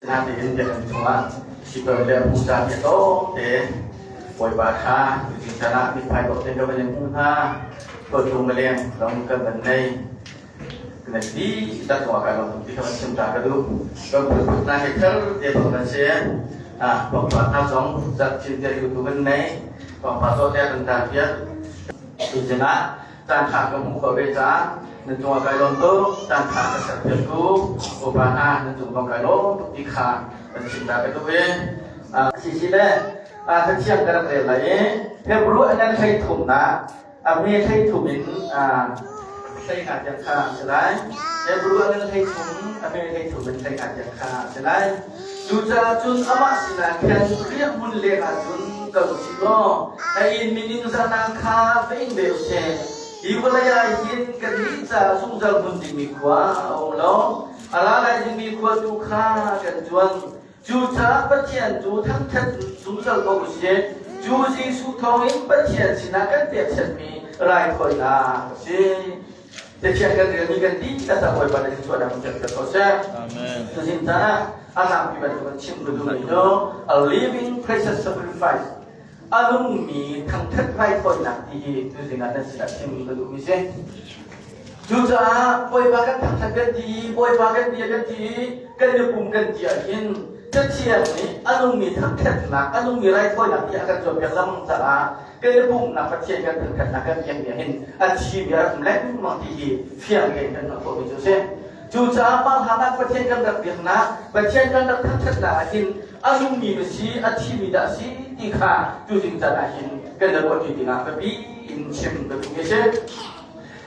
Nain biakinn chungah sipar le pusa bia tlawmte Bawipa kha tuzing caan ah mithmai dawh tein ka van in hmuh hna. Tuantung maleng zong kan van nei. Kan ti tak zong ah kai lawm tuk ti kha van chim ta ka duh. Kan phunphun hna he thar te bang kan si. Ah, pangpar hna zong zat chin te tu kan nei. Pangpar zawt te kan tar piak. Tuzing ah caan ṭha ka hmuh khawh ve caah nan cungah kai lawm tuk. Caan ṭha ka serpiaktu upa hna nan cung zong kai lawm tuk ti kha kan chim ta ka duh i sisi le cathiang ka rak rel lai i Hebrew an nan hlei thumnak a hme hlei thum in hlei nga tiang kha a si lai. Hebrew an nan hlei thum a hme hlei thum in hlei nga tiang kha a si lai. Cucaah cun amah sinah khan riahhmun lengah cun kal u sih law a inn miningzahnak kha va ing ve u sih. Hi vawlei ah hin kannih caah zungzal hmun dingmi khua a um lo. A ra lai dingmi khua tu kha kan cuan. Cucaah Pathian cu thangṭhat zungzal ko u sih. Cu Jesuh thawngin Pathian sinah kan pekchanhmi raithawinak a si. Pathian kan relmi kan dihlak ah Bawipa na thluachuahnak in kan ko seh. Amen. Tuzing caan ah a tlangpi bantuk in chim ka duhmi cu a living precious sacrifice a nungmi thangthat raithawinak ti hi tuzing ah nan sinah chim ka duhmi si. Cucaah Bawipa kan thangthat kan ti, Bawipa kan bia kan ti, kan i pum kan ti ahhin Cathiang nih a nungmi thangthatnak, a nungmi raithawinak ti a kan cawnpiak lengmang caah kan i pumnak Pathian kan thangthatnak kan biakmi ah hin a thimi a rak um lengmang ti hi fiang tein kan hngalh khawhmi cu a si. Cucaah mah hlan ah Pathian kan rak biaknak, Pathian kan rak thangthatnak ah hin a nungmi na si, a thimi dah a si ti kha tuzing caan ah hin kan i ruahṭi dingah biapi in chim ka duhmi a si.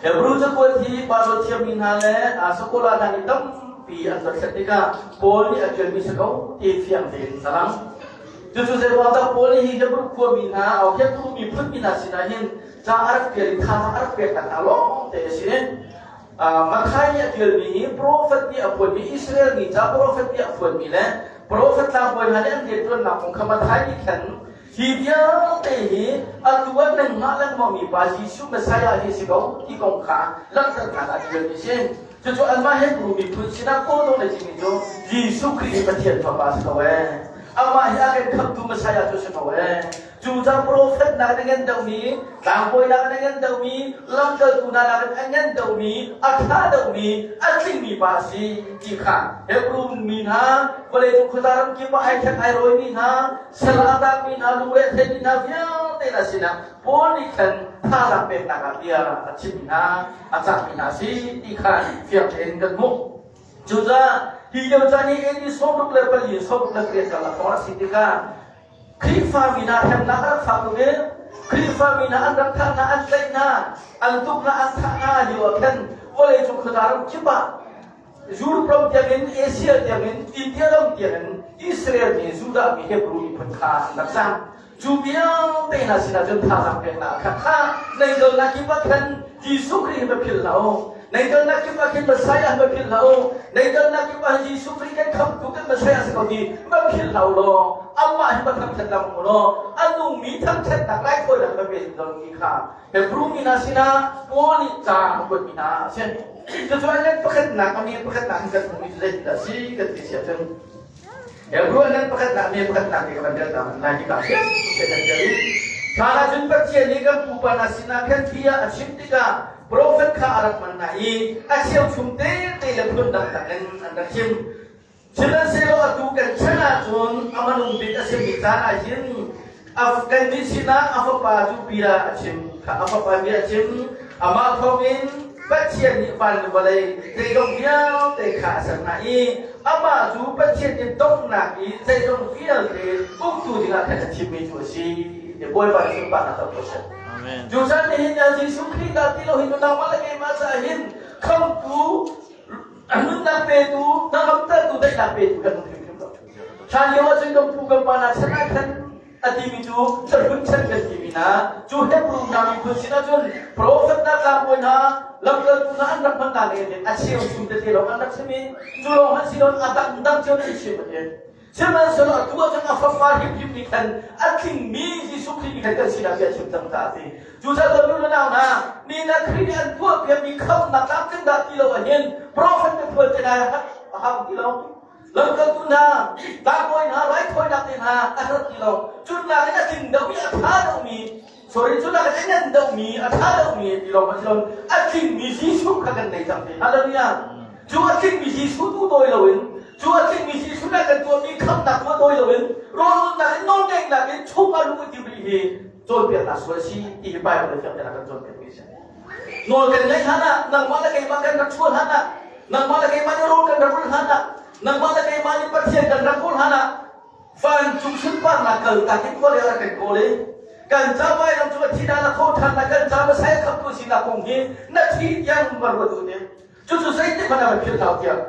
Hebrew cakuat hi Baibal thiammi hna le Sakola hna nih tampi an dothlat tikah Paul nih a ṭialmi si ko ti fiang tein a lang. Cucu zeiruangdah Paul nih hi Hebrew khuami hna, Hebrew miphun mi hna sinah hin ca a rak ṭial i thazaang a rak pek hna lawng te a si. Matthai nih a ṭialmi hi profet nih a phuanmi Israel mi ca profet nih a phuanmi le profet tlangbawi hna nih an rianṭuannak kong kha Matthai nih khan hi vialte hi atu ah nangmah lengmangmi pa Jesuh Messiah hi si ko ti kong kha langhternak a ṭialmi a si. Cucu anmah Hebrew miphun sinah kawlung le timi cu Jesuh Khrih hi Pathian Fapa si ko ee. Amah hi a kan khamhtu Messiah cu si ko ee. Cu ca profet nak in a ngan deuhmi, tlangbawi nak in a ngan deuhmi, lamkaltu hna nak in a ngan deuhmi, a ṭha deuhmi, a tlingmi pa a si ti kha Hebrew mi hna, vawleicung khuaza ram kip ah ai ṭhek ai rawimi hna, sal a taakmi hna, lungre a theimi hna vialte hna sinah Paul nih khan thazaang peknak ah bia a chimmi hna, a cahmi hna a si ti kha fiang tein kan hmuh. Cucaah hi lio caan hi AD 64 68 karlak hrawng a si tikah Khrihfa mi hna hremnak a rak fak tuk i Khrihfa mi hna an rak thah hna, an tlaih hna, an tuk hna, an thah hna lio ah khan vawleicung khuaza ram kip ah Europe ram tiangin Asia tiangin India ram tiangin Israel mi Judah mi Hebrew miphun kha an rak cang. Cu vialte hna sinah cun thazaang peknak kha kha nei dolnak kip ah khan Jesuh Khrih hi va philh hlah u. Nei dolnak kip ah khin Messiah va philh hlah u. Nei dolnak kip ah Jesuh Khrih kan khamhtu kan Messiah si ko ti va philh hlah u law amah hi va thangṭhat lang u law a nungmi thangṭhatnak raithawinak va pe zungzal ti kha Hebrew mi hna sinah Paul nih ca a kuatmi hna a si. Cucu an pakhatnak a mi pakhatnak in kan hmuhmi cu zeitindah a si kan ti si ahcun Hebrew nan pakhatnak mi pakhatnak ti ka van rel ta lai hi ka fiang te kan rel i hlan ah cun Pathian nih kan pupa hna sinah khan bia a chim tikah profet kha a rak hman hna i a cheuchum tete le phun dangdang in an rak chim. Sihmanhsehlaw atu kan chan ahcun a hmanung bik a simi caan ah hin kannih sinah a fapa cu bia a chim kha a fapa bia a chim amah thawngin Pathian nih van le vawlei zeizong vialte kha a ser hna i amah cu Pathian nih donghnak i zeizong vialte uktu dingah khan a thimmi cu a si. Bawipa nih sunparnak co ko seh. Amen. Cu caan nihin ah Jesuh Khrih dah ti lo hi nunnak le keimah caah hin khamtu nunnak petu hnangamtertu daihnak petu kan um hrimhrim lo. Hlan lio ah cun kan pu kan pa hna chan ah khan a timi cu cahlun chan kan timi hna cu Hebrew hna miphun sinah cun profet hna tlangbawi hna lamkaltu hna an rak hman hna ning a cheu chung tete lawng an rak chim i cu lawng hmanh si loin a dangdang cio an chim a ti. Sihmanhsehlaw atu ah cun a fapa hrimhrim nih khan a tlingmi Jesuh Khrih nih khan kan sinah bia chim cang ta a ti. Cucaah nu le nau hna, ni na Khrih nih an tuahpiakmi khamhnak tlamtling dah ti lo ahhin profet biaphuan te hna a hang ti lo. Lamkaltu hna, tlangbawi hna, raithawinak te hna a herh ti lo. Cunnak in a tling deuhmi, a ṭha deuhmi, sorry, cunnak in a ngan deuhmi, a ṭha deuhmi ti lawng a si lo. A tlingmi Jesuh kha kan nei cang te. Hallelujah. Cu a tlingmi Jesuh tu dawi loin, cu a tlingmi Jesuh nih kan tuahmi khamhnak tu dawi loin, rawlulnak in nawlngeihnak in chungah luh i tim rih hi cawnpiaknak sual a si ti hi Bible nih fiang tein a kan cawnpiakmi a si. Nawl kan ngaih hlan ah nangmah le keimah kan rak chuah hlan ah nangmah le keimah nih rawl kan rak ulh hlan ah nangmah le keimah nih Pathian kan rak kawl hlan ah vancung sunparnak kal tak in khual rak kan kawl i kan ca vailam cu a thi dah na tho ṭhan na kan ca Messiah khamtu sinak kong hi na thi tiang va ruat u ti cucu zeitik hmanh ah kan philh hlah tiah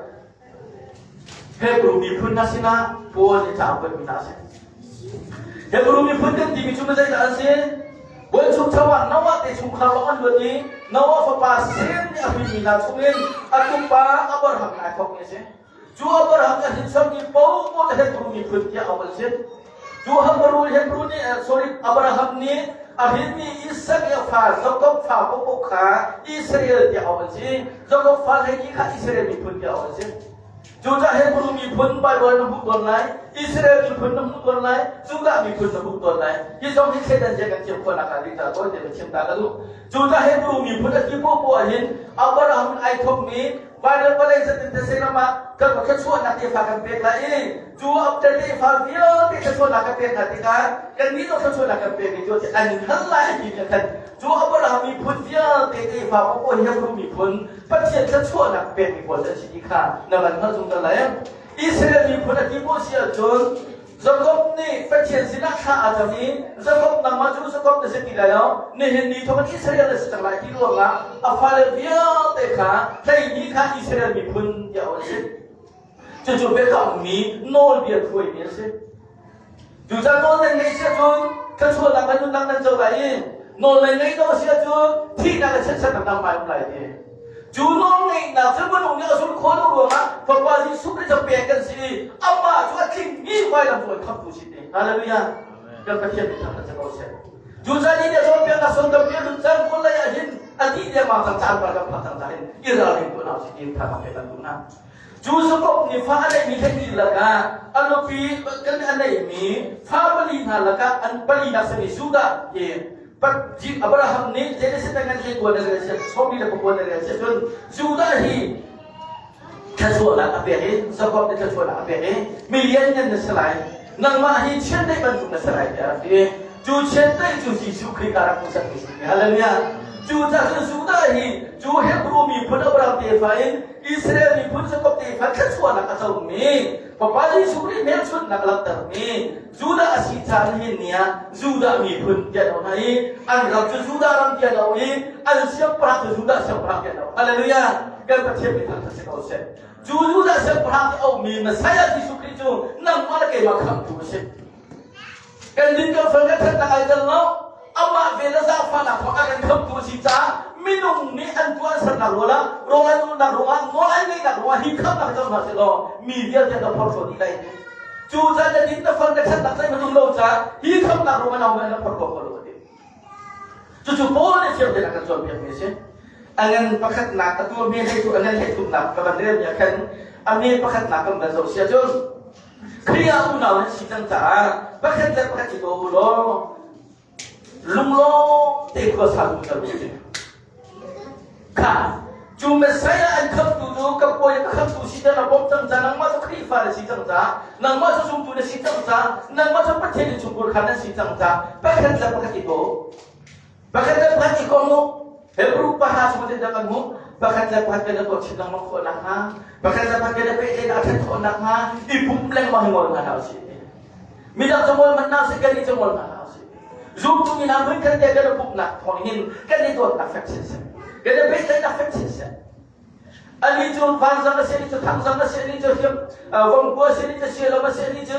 Hebrew miphun hna sinah Paul nih ca a kuatmi hna a si. Hebrew miphun kan timi cu zeidah an si? Buanchukcho ah Noah te chungkhar lawng an luat i Noah fapa Sem nih a hrinmi hna chungin a tupa Abraham nih ai thawkmi a si. Cu Abraham a hrinsormi paohpaoh Hebrew miphun tiah auh an si. Cu Hebrew Hebrew nih sorry Abraham nih a hrinmi Isak i a fa Jakob fa paohpaoh kha Israel tiah auh an si. Jakob fa hleihnih kha Israel miphun tiah auh an si. Cucaah Hebrew miphun Bible na hmuh tawn lai, Israel miphun na hmuh tawn lai, Judah miphun na hmuh tawn lai. Hi zong hi thleidan zia kan thiam khawhnak ah ding caah tawi tein chim ta ka duh. Cucaah Hebrew miphun a ti poahpoah hin Abraham in ai thawkmi Bible vawlei zatin te ram ah kan thluachuahnak tefa kan pek lai i cu update tefa vialte thluachuahnak kan pek hna tikah kannih zong thluachuahnak kan pek i cu an hngal lai ti nih khan cu Abraham miphun vialte tefa poah Hebrew miphun Pathian thluachuahnak pekmi pawl an si ti kha na van hngalh zungzal lai. Israel miphun a ti poh si ahcun Jakob nih Pathian sinah thla a cam i Jakob nangmah cu Jakob na si ti lai lo nihin ni thawk in Israel na si cang lai ti ruangah a fale vialte kha hleihnih kha Israel miphun tiah an si. Cucu biakammi nawlbia hruaimi an si. Cucaah nawl nan ngeih si ahcun thluachuahnak le nunnak nan co lai i nawl nan ngeih lo si ahcun thihnak le chiatsernak nan hmai um lai ti. Cu nawl ngeihnak cu minung nih a zulh khawh lo ruangah Fapa Jesuh Khrih cu pek kan si i amah cu a tlingmi vailam cu an khamtu si ti. Hallelujah. Kan Pathian min thangṭhat si ko seh. Cucaah ni nih a cawnpiaknak sung tampi a lut cang vawlei ah hin a dih dengmang cang caan par kan phak cang caah hin i ralring tuah hna usih ti tha kan pek kan duh hna. Cu Jakob nih fa a neihmi hleihnih lakah a nupi kan a neihmi fa pali hna lakah an palinak simi Judah hi Abraham nih Genesis na ngan hlei kuan na rel siah sawmli le pakua na rel siah cun Judah hi thluachuahnak a pek i Jakob nih thluachuahnak a pek i mi lianngan na si lai nangmah hi chiandeih bantuk na si lai tiah a rak ti cu chiandeih cu Jesuh Khrih ka rak hmuhsakmi si hallelujah cu cah cun Judah hi cu Hebrew miphun Abraham tefa in Israel miphun Jakob tefa thluachuahnak a comi Fapa Jesuh Khrih hmelchunhnak a langhtermi Judah a si caah nihin ni ah Judah miphun tiah an auh hna i an ram cu Judah ram tiah an auh i an siangpahrang cu Judah siangpahrang tiah an auh. Hallelujah! Kan Pathian min thangṭhat si ko seh. Cu Judah siangpahrang ti auhmi Messiah Jesuh Khrih cu nangmah le keimah khamhtu a si. Kan din kan fel kan ṭhatnak ai tel lo. Amah ve le zaangfahnak thawng a kan khamhtu a si caah minung nih an tuah an sernak rual ah rawl an ulhnak ruangah nawl an ngeihnak ruangah hi khamhnak co hna sehlaw mi vialte an ka phorhlaw dih lai ti. Cu caan na din na fel na ṭhatnak zeihmanh um lo caah hi khamhnak ruangah nangmah na phorhlaw kho lo a ti. Cucu Paul nih fiang tein a kan cawnpiakmi a si. A ngan pakhatnak a tuah mi hlei a ngan hlei thumnak ka van relmi ah khan a me pakhatnak kan van zoh si ahcun Khrih ah unau nan si cang caah pakhat le pakhat i daw u law lunglawm te khua sa zungzal u sih. Kha cu Messiah an khamtu cu ka pawi ka khamtu si na bawmh cang ca nangmah cu Khrihfa na si cang ca nangmah cu zumtu na si cang ca nangmah cu Pathian innchungkhar kha na si cang ca pakhat le pakhat i daw pakhat le pakhat i kom u Hebrew pahra chung in kan hmuh pakhat le pakhat kan i tuah chin lengmang khawh nakhnga pakhat le pakhat kan i pehtlaihnak a ṭhat khawh nakhnga i pumh lengmang hi ngol hna hlah usih midang cu ngol hmanh hna usih kannih cu ngol hna hlah usih zumtu mi hna hmun khat te kan i pumhnak thawng hin kan i dawtnak fek chin seh kan i pehtlaihnak fek chin seh ani cu vanzang a si ani cu thangzang a si ani cu hiam vongkua a si ani cu sialam a si ani cu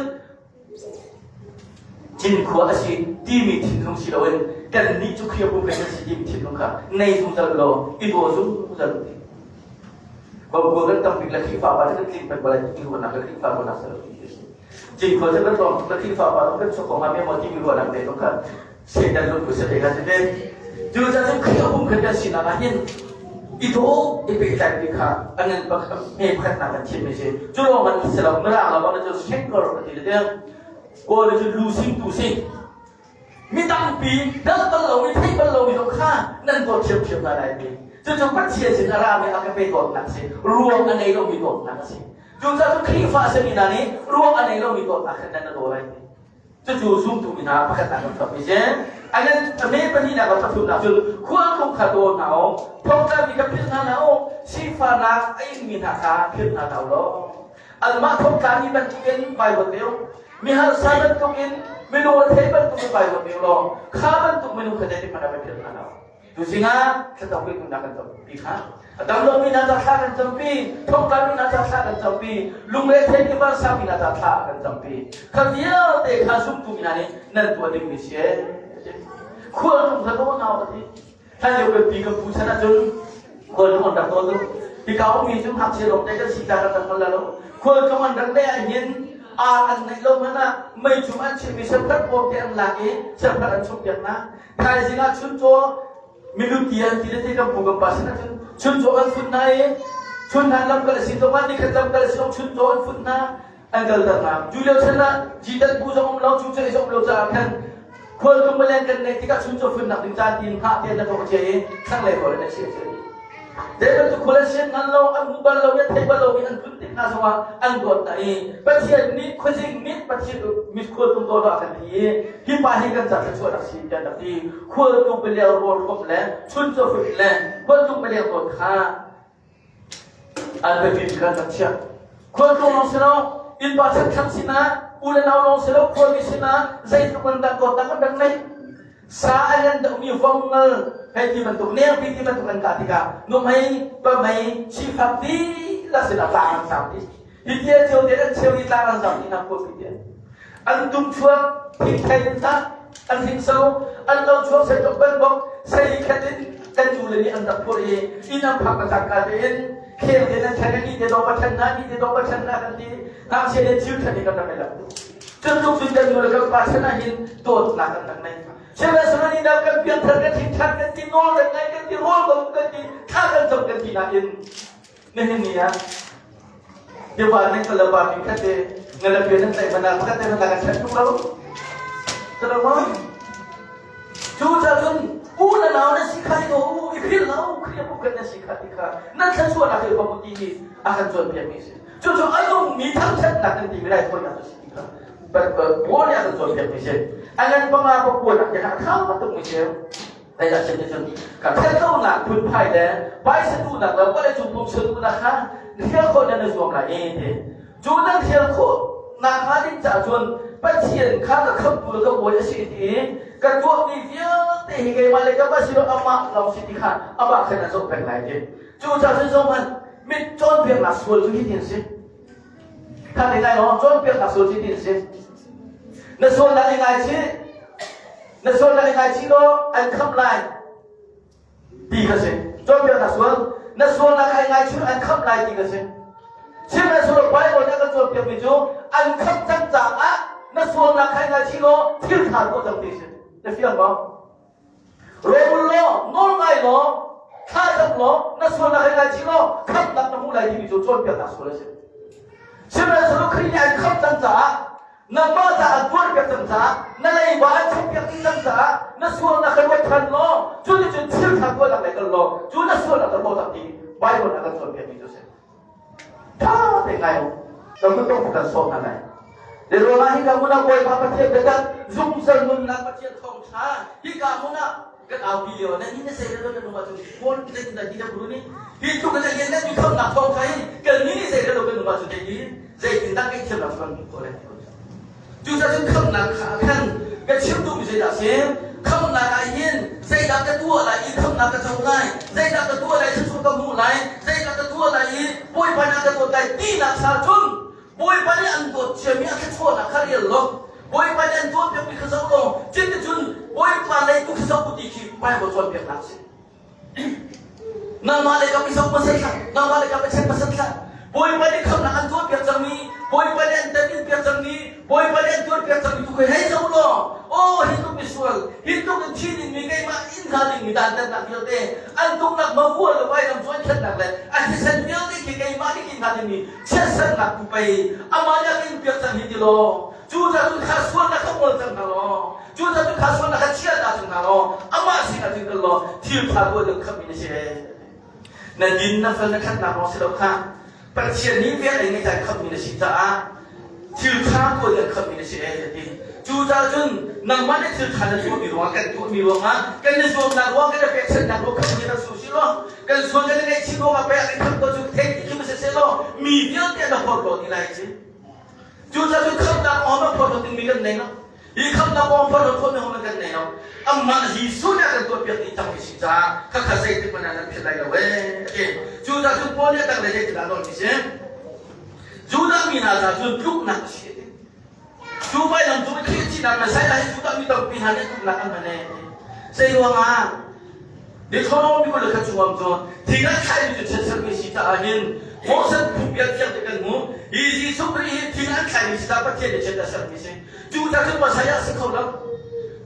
Cinkhua a si timi thinlung si loin kannih cu Khrihfabu kan si timi thinlung kha nei zungzal law i daw zungzal u ti. Vokua kan tam bik le Khrihfa pa cu kan tling peng ko lai timi ruahnak le Khrihfa ruahnak si lo ti a si. Cinkhua cu kan tlawm tuk le Khrihfa pa kan chuak ko hnga me maw timi ruahnak te zong kha Satan lungput si te kha si te. Cucaah cun Khrihfabu kan kan sinak ah hin. i dawh i pehtlai ti kha a ngan hme pakhatnak kan chimmi si. Cu lawng man si lo, mirang lo bang cu shaker a ti le Kawl cu lu sing tu sing. Mi tampi dal bal lomi thei bal lomi zong kha nan dawt ṭhiamṭhiam hna lai ti. Cucu Pathian sin a rami a ka pe dawtnak a si. Ruang a ngei lomi dawtnak a si. Cucaah cu Khrihfa a simi hna nih ruang a ngei lomi dawtnak khan nan daw lai ti. Cucu zumtu mi hna pakhatnak kan thawk mi si. A me pahnihnak a pathumnak cun khualtlung kha daw hna u, thongtlami kha philh hna hlah u, sifahnak a inmi hna kha philh hna hlah u law. Anmah thongtlami bantukin vai ruat ve u. Miharsa bantukin minung rethei bantukin vai ruat ve u law kha bantuk minung kha zeitik hmanh ah vai philh hna hlah u. Tuzing ah thlacam nunnak kan campi kha a dam lomi hna ca thla kan campi, thongtlami hna ca thla kan campi, lungre theimi vansangmi hna ca thla kan campi. Kha vialte kha zumtu mi hna nih nan tuah dingmi si ee. Khualtlung kha daw nau a ti. Hlan lio kan pi kan pu chan ahcun khualtlung an rak daw tuk. Hika ummi cu ngakchia lawng te kan si ca kan rak hngal lo. Khualtlung an rak leh ahhin ar an neih lo hmanh ah meicum an chimmi serphat bawm te an lak i serphat an chumh piak hna. Thaizing ah chuncaw milut ti an ti le ti kan pu kan pa sin ahcun chuncaw an fut hna i chun hlan lamkal a si zongah nikhat lamkal a si zong chuncaw an fut hna an kalter hna. Cu lio chan ah jitan bu zong um lo cu cu zong um lo caah khan khualtlung malen kan neih tikah chuncaw funnak ding caan tiin hngah te na tuah cia i thlanglei rawl in a chiah cia dih. Zei bantuk khual an sian hngal lo, an hmu bal lo i an thei bal lomi an tlun tik hna zongah an dawt hna i Pathian nih khuazing nih Pathian mit khualtlung dawt ah a kan ti i hi pa hi kan ca thluachuah si tiah an rak ti. Khualtlung beleng rawl hrawm le chuncaw fut le khualtlung beleng dawt kha an biapi bik an rak chiah. Khualtlung lawng si lo, innpa chanthlang sinah, u le nau lawng si lo, khuami sinah zeitluk in dah dawtnak an rak ngeih. Sa a lian deuhmi vongal hei ti bantuk nengpi ti bantuk an kah tikah nuhmei pamei sifak dihlak sinah tlang an sang dih. Hi tia cio te an cheu i tlang an sang dih nak khuapi tiah. An tum chuak thingthei in tah an hringso an lo chuak sei tuk banbok sei khat in kan nu le nih an rak phurh i inn an phak ka cangka tein kheng te nan ṭhen ni te dawh ka ṭhen na ni te dawh ka ṭhen na kan ti ngakchia le thil ṭhen i kan rak i lak Cutluk cun kan nu le kan pa chan ah hin dawtnak kan rak nei. Sihmanhsehlaw ni kan piangthar kan hrinṭhan kan ti nawl kan ngai kan ti rawl ko kan ti thla kan cam kan ti nain nihin ni ah tiva ning ka lapa mi khat te ngalapi nan tlaih mana pakhat te mana kan ṭhen tuk lo. Calo ma? Cu cun u na nau na si kha i u i phil lo Khrih a kan na si kha ti kha nan thluachuahnak hi ka ti hi a kan cawnpiak mi si. Cucu a nungmi thangṭhatnak kan timi raithawinak cu si ti kha Paul nih a kan cawnpiakmi si. A ngan panga pakuanak te kha a ṭha tukmi si. Zeidah chim ti cun ka thatlonak phunphai le paisa duhnak le vawlei cung pumsa duhnak kha hrial khawh nan i zuam lai i ti. Cu nan hrial khawh nak hnga ding caah cun Pathian kha ka khamhtu le ka bawi a si ti i ka tuahmi vialte hi keimah le ka si lo amah lawng si ti kha amah khan a zoh peng lai ti. Cucaah cun zohhmanh mit cawnpiaknak sual cu hitin si. Kha te ngai maw cawnpiaknak sual cu hitin si. Na sualnak i ngaichih. Na sualnak i ngaichih law an khamh lai ti kha si. Cawnpiaknak sual. Na sualnak ai ngaichih an khamh lai ti kha si. Sihmanhsehlaw Bible nih a kan cawnpiakmi cu an khamh cang caah na sualnak kha i ngaichih law thil ṭha tuah cang ti si. Na fiang maw? Rawlul law, nawl ngai law, thlacam law, na sualnak he ngaichih law, khamhnak na hmuh lai timi cu cawnpiaknak sual a si. Sihmanhsehlaw Khrih nih an khamh cang caah, nangmah caah an tuarpiak cang caah, na leiba an chimpiak dih cang caah, na sualnak kha ruat ṭhan law, cuticun thil ṭha tuahnak lei kal law, cu na sualnak kha hlawtak ti Bible a kan cawnpiakmi cu a si. Ṭha te ngai u. Kan kut kan sawh hna lai. Zeiruang ah hika hmun ah Bawipa Pathian biatak zungzal nunnak Pathian thawngṭha hika hmun ah kan aupi lio nan hi na sei le na lung ahcun Paul zeitindah ti na buru nih hi tluk in a lian mi khamnak thawngṭha hi kan ni nih zei le kan lung ahcun zeitindah ngaihthiamnak cu kan hmuh khawh lai ti Cucaah cun khamhnak kha khan ka chim duhmi zeidah a si? Khamhnak ah hin zeidah ka tuah lai i khamhnak ka co lai? Zeidah ka tuah lai thluachuah ka hmuh lai? Zeidah ka tuah lai i Bawipa nih a ka dawt lai tinak sa cun Bawipa nih an dawt ciami a thluachuahnak kha rel law Bawipa nih an tuahpiakmi kha zoh law cuticun Bawipa lei tu kha zoh u ti khi Bible cawnpiaknak a si. Nangmah le kam i zoh hmasa hlah, nangmah le kam i check hmasa hlah. Bawipa nih khamhnak an tuahpiak cangmi, Bawipa nih an temin piak cangmi, Bawipa nih an tuarpiak cangmi tu khi hei zoh law, aw hi tluk misual, hi tluk in thi dingmi keimah in hnga dingmi dah. Dantatnak vialte an tuknak mavua le vailam cu an khennak le a thisen vialte khi keimah nih kin hna dingmi chiatsernak tu pei amah nih a kan piak cang hi ti law cu ca cun kha sualnak kha ngol cang hna law cu ca cun kha sualnak kha chia ta cang hna law amah sinah cun kal law thil ṭha tuah ding khammi na si na din na fel na ṭhatnak lawng si lo kha Pathian nih vel ei ngeih caan khammi na si caah thil ṭha tuah ding khammi na si ee a ti. Cucaah cun nangmah nih thil ṭha na tuahmi ruangah kan tuahmi ruangah kan i zuamnak ruangah kan i pekchanhnak ruangah khammi rak si usih law kan sual kan i ngaihchih ruangah pek in khamh ko cu theih ti khi si law mi vialte na porhlaw dih lai ci. Cucaah cun khamhnak awm a porhlaw dingmi kan nei lo. Hi khamhnak kong phorhlawt khawhmi hom kan nei lo. Amah Jesuh nih a kan tuahpiak dih cangmi si caah khakha zeitik hmanh ah nan philh lai lo ee. A ti. Cucaah cun Paul nih a tanglei zeitindah a nawlmi si? Judah mi hna caah cun tluknak a si a ti. Cu vailam cung i Khrih thihnak Messiah hi Judah mi tampi hna nih tluknak an hman ee. Zei ruangah? Deuteronomy 20 le khat chungah cun thing an thlaimi cu chiatsermi si caah hin Moses phungbia thiang te kan hmuh. Hi Jesuh Khrih hi thing an thlaimi si caah Pathian nih chiat a sermi si. Cu ca cun Messiah si kho lo.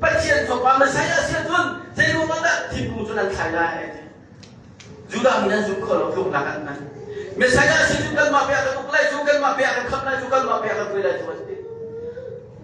Pathian fapa Messiah si ahcun zei ruangah dah thingkung cu nan thlai lai ti. Judah mi nan zum kho lo tluknak an hman. Messiah si cu kanmah pe a kan uk lai cu kanmah pe a kan khamh lai cu kanmah pe a kan hruai lai cu an ti.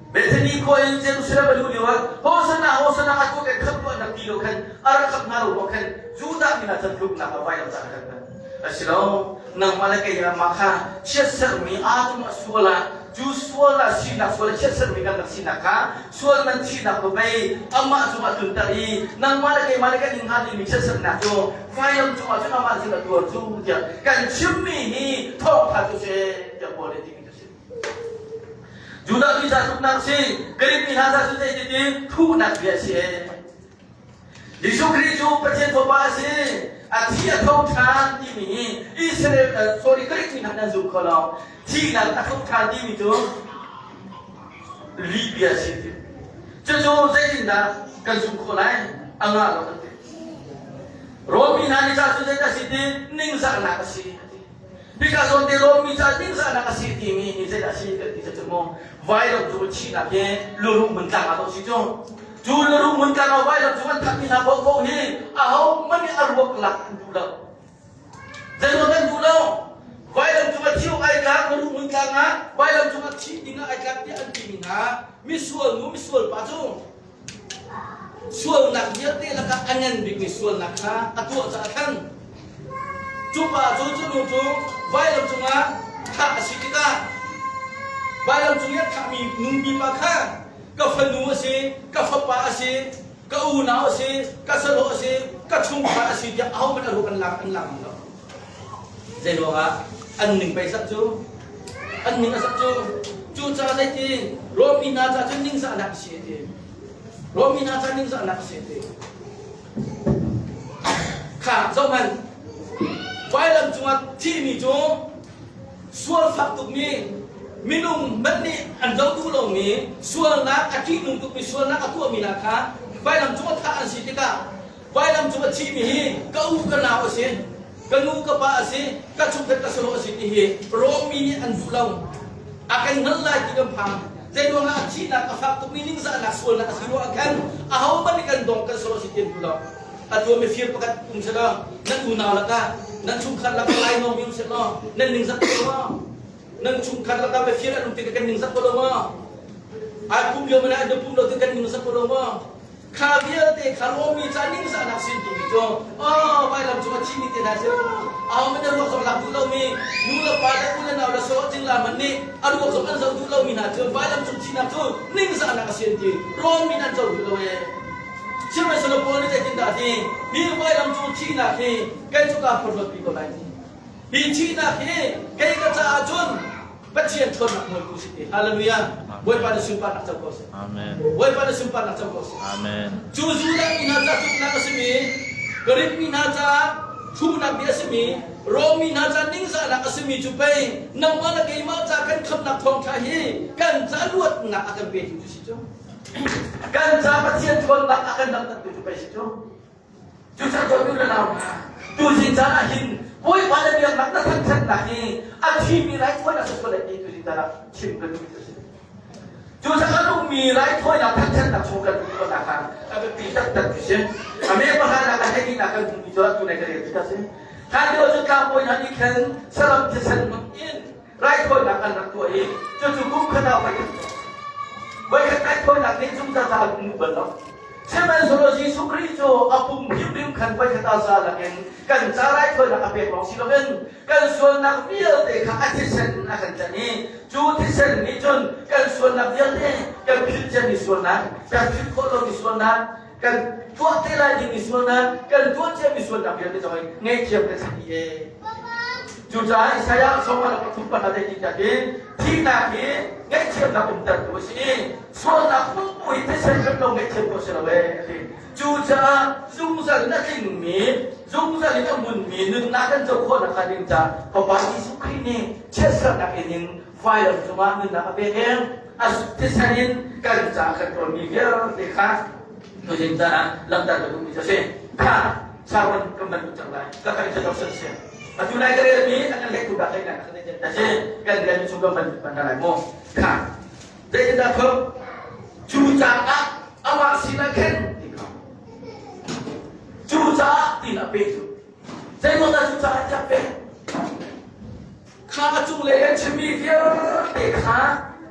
Bethany khua in Jerusalem a luh lioah Hosanna Hosanna a tu kan khamh tuah nak ti lo khan a rak khamh hna lo ruang khan Judah mi hna cun tluknak a vailam caan kan hman. A si lo, nangmah le kei mah kha chiatsermi aa a sual ah cu sual ah sinak sual chiatsermi kan rak sinak kha sual man thihnak tu pei amah cungah tlunter i nangmah le keimah le kan ing hnga dingmi chiatsernak cu vailam cungah cun amah cun a tuar cu tiah kan chimmi hi thawngtha cu si tiah Paul nih timi cu si. Judah mi ca tluknak si, Greek mi hna ca cu zei ti thuhnak bia si ee. Jesuh Khrih cu Pathian Fapa a si. A thi a tho ṭhan timi hi Israel sorry Greek mi hna nan zum kho lo. Thihnak a tho ṭhan timi cu lih bia a si. Cucu zeitindah kan zumh khawh lai? A ngah lo kan ti. Rom mi hna nih ca cu zeidah a si ti ningzahnak a si. Hika zawn te Rom mi ca ningzahnak a si timi hi zeidah a si kan ti cu mu vailam cu thihnak hi luruh hmun tlang ah dawh si cu. Cu luruh hmun tlang ah vailam cu an thatmi hna paohpaoh hi ahohmanh nih a ruak lak an duh lo. Zeiruang an duh lo? Vailam cung a thi awk ai tlak, luruh hmun tlang ah vailam cung ah thih ding ah ai tlak tiah an timi hna misual nu misual pa cu Sualnak vialte lakah a ngan bikmi sualnak kha a tuah caah khan cu pa cu cu nu cu vailam cungah thah a si tikah vailam cung i a thahmi nu pa kha ka fanu a si, ka fapa a si, ka unau a si, ka sahlawh a si, ka chungkhar a si tiah ahohmanh a ruak an lak an lak lo. Zei ruangah an ning pei sak cu an ning a sak cu cucaah zeiti Rom mi hna caah cun ningzahnak a si a ti. Rom mi hna caah ningzahnak a si a ti. Kha zohhmanh vailam cungah thihmi cu sual fak tukmi minung hmanh nih an zoh duh lomi sualnak a ṭihnung tukmi sualnak a tuahmi hna kha vailam cungah thah an si tikah Vailam cung a thihmi hi ka u ka nau a si, ka nu ka pa a si, ka chungkhat ka sahlawh a si ti hi Rom mi nih an duh lo. A kan hngalh lai ti kan phang. Zeiruangah a thihnak a fak tukmi ningzahnak sualnak a si ruangah khan ahohmanh nih kan dong kan sahlawh a si ti an duh lo. Atu ah mifir pakhat um selaw nan unau lakah nan chungkhar lakah lainawngmi um selaw nan ningzak ko lo maw? Nan chungkhar lakah mifir an um tikah kan ningzak ko lo maw? Ai pum lio man ah an pum lo tik kan ningzak ko lo maw? Kha vialte kha Rom mi ca ningzahnak sin timi cu oh vailam cung a thimi te hna cu ahohmanh a ruak zong lak duh lomi nu le pa le u le nau le saw cingla hmanh nih a ruak zong an zoh duh lomi hna cu vailam cung thihnak cu ningzahnak a si an ti Rom mi an co duh lo ee Sihmanhsehlaw Paul nih zeitindah a ti hi vailam cung thihnak hi kei cu kaa phorhlawt pi ko lai ti hi thihnak hi kei ka caah cun Pathian ṭhawnnak nawltu si ti. Hallelujah. Bawipa na sunparnak co ko seh. Amen. Bawipa na sunparnak co ko seh. Amen. Cu Judah mi hna ca tluknak a simi, Greek mi hna ca thuhnak bia a simi, Rom mi hna ca ningzahnak a simi cu pei nangmah le keimah ca kan khamhnak thawngṭha hi kan ca luatnak a kan petu cu si cu. Kan ca Pathian ṭhawnnak a kan langhtertu cu pei si cu. Cucaah dawtmi le nau hna, tuzing caan ah hin Bawipa le biaknak na thangṭhatnak hi a thimi raithawinak si sual lai ti tuzing caan ah chim ka duhmi cu a si. Cucaah a nungmi nungmi raithawinak thangṭhatnak chung kan um khawhnak kha a biapi taktak ti si. A me pakhatnak a hleihnak kan hmuhmi cu atu nai ka rel ti si. Hlan lio cu tlangbawi hna nih khan saram thisen hmang in raithawinak an rak tuah i cucu kum khat ah voikhat tuah. Voikhat raithawinak nih zungzal ca an hmu bal lo. Sihmanhsehlaw Jesuh Khrih cu a pum hrimhrim khan voikhat ah za lakin kan ca raithawinak a pek lawng si loin kan sualnak vialte kha a thisen in a kan tlanh i cu thisen nih cun kan sualnak vialte kan philh ciami sualnak, kan philh khawh lomi sualnak, kan tuah te lai dingmi sualnak, kan tuah ciami sualnak vialte zong in ngaihthiam kan si dih ee. Cucaah Isaiah sawm le pathum pahra dei ti takin thihnak hi ngaihthiamnak umtertu a si i sualnak pumpu hi thisen rem lo ngaihthiam khawh si lo ee a ti. Cucaah zungzal in a tlingmi, zungzal in a hmunmi nunnak kan co khawh nakhnga ding caah Fapa Jesuh Khrih nih chiatsernak in in vailam cungah nunnak a pek i a thisen in kan caah kan ṭawnmi vialte kha tuzing caan ah langhter ka duhmi cu a si. Kha Sharon kan van duh cang lai. Ka kan introduction si. Atu lai ka relmi an kan lehtu dak lehnak ka kan si. Kan relmi chung kan van van lai mu. Kha zeitindah thuk cu caah amah sinah khin ti kha. Cu caah tin a pe cu. Zeimaw dah cu caah tiah pe. Kha a cunglei an chimmi vialte kha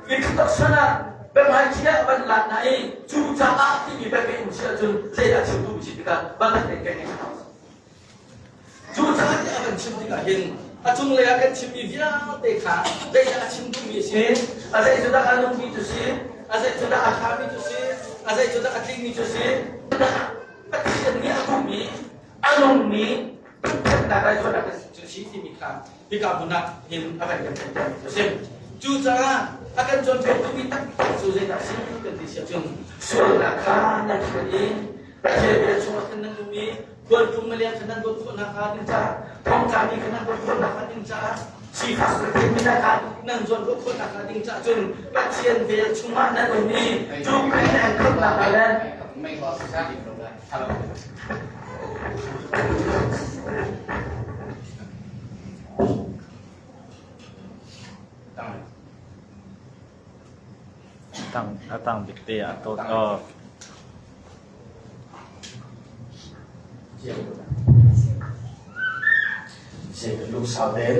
introduction ah biahmaiṭhi ah van lak hna i cu caah timi biapeh um si ahcun zeidah chim duhmi si tikah van kan kan ngei hna. Cu caah tiah a kan chim tikah hin a cunglei ah kan chimmi vialte kha zeidah a chim duhmi a si, a zei cu dah a nungmi cu si, a zei cu dah a ṭhami cu si, a zei cu dah a tlingmi cu si, Pathian nih a duhmi, a nungmi Ṭhatnak raithawinak cu si timi kha hika hmun ah hin a kan kan theihtermi cu a si. Cucaah a kan cawnpiaktu taktak cu zeidah a si kan ti si ahcun sualnak kha nan hrial i Pathian bia chungah khan nan um i khualtlung mileng kha nan dawt khawh nakhnga ding caah thongtlami kha nan dawt khawh nakhnga ding caah sifak retheimi hna kha nan zawnruah khawh nakhnga ding caah cun Pathian vel chungah nan um i cu Khrih nan khamhnak le A tang bik te ah tawt awk. Lungsau tein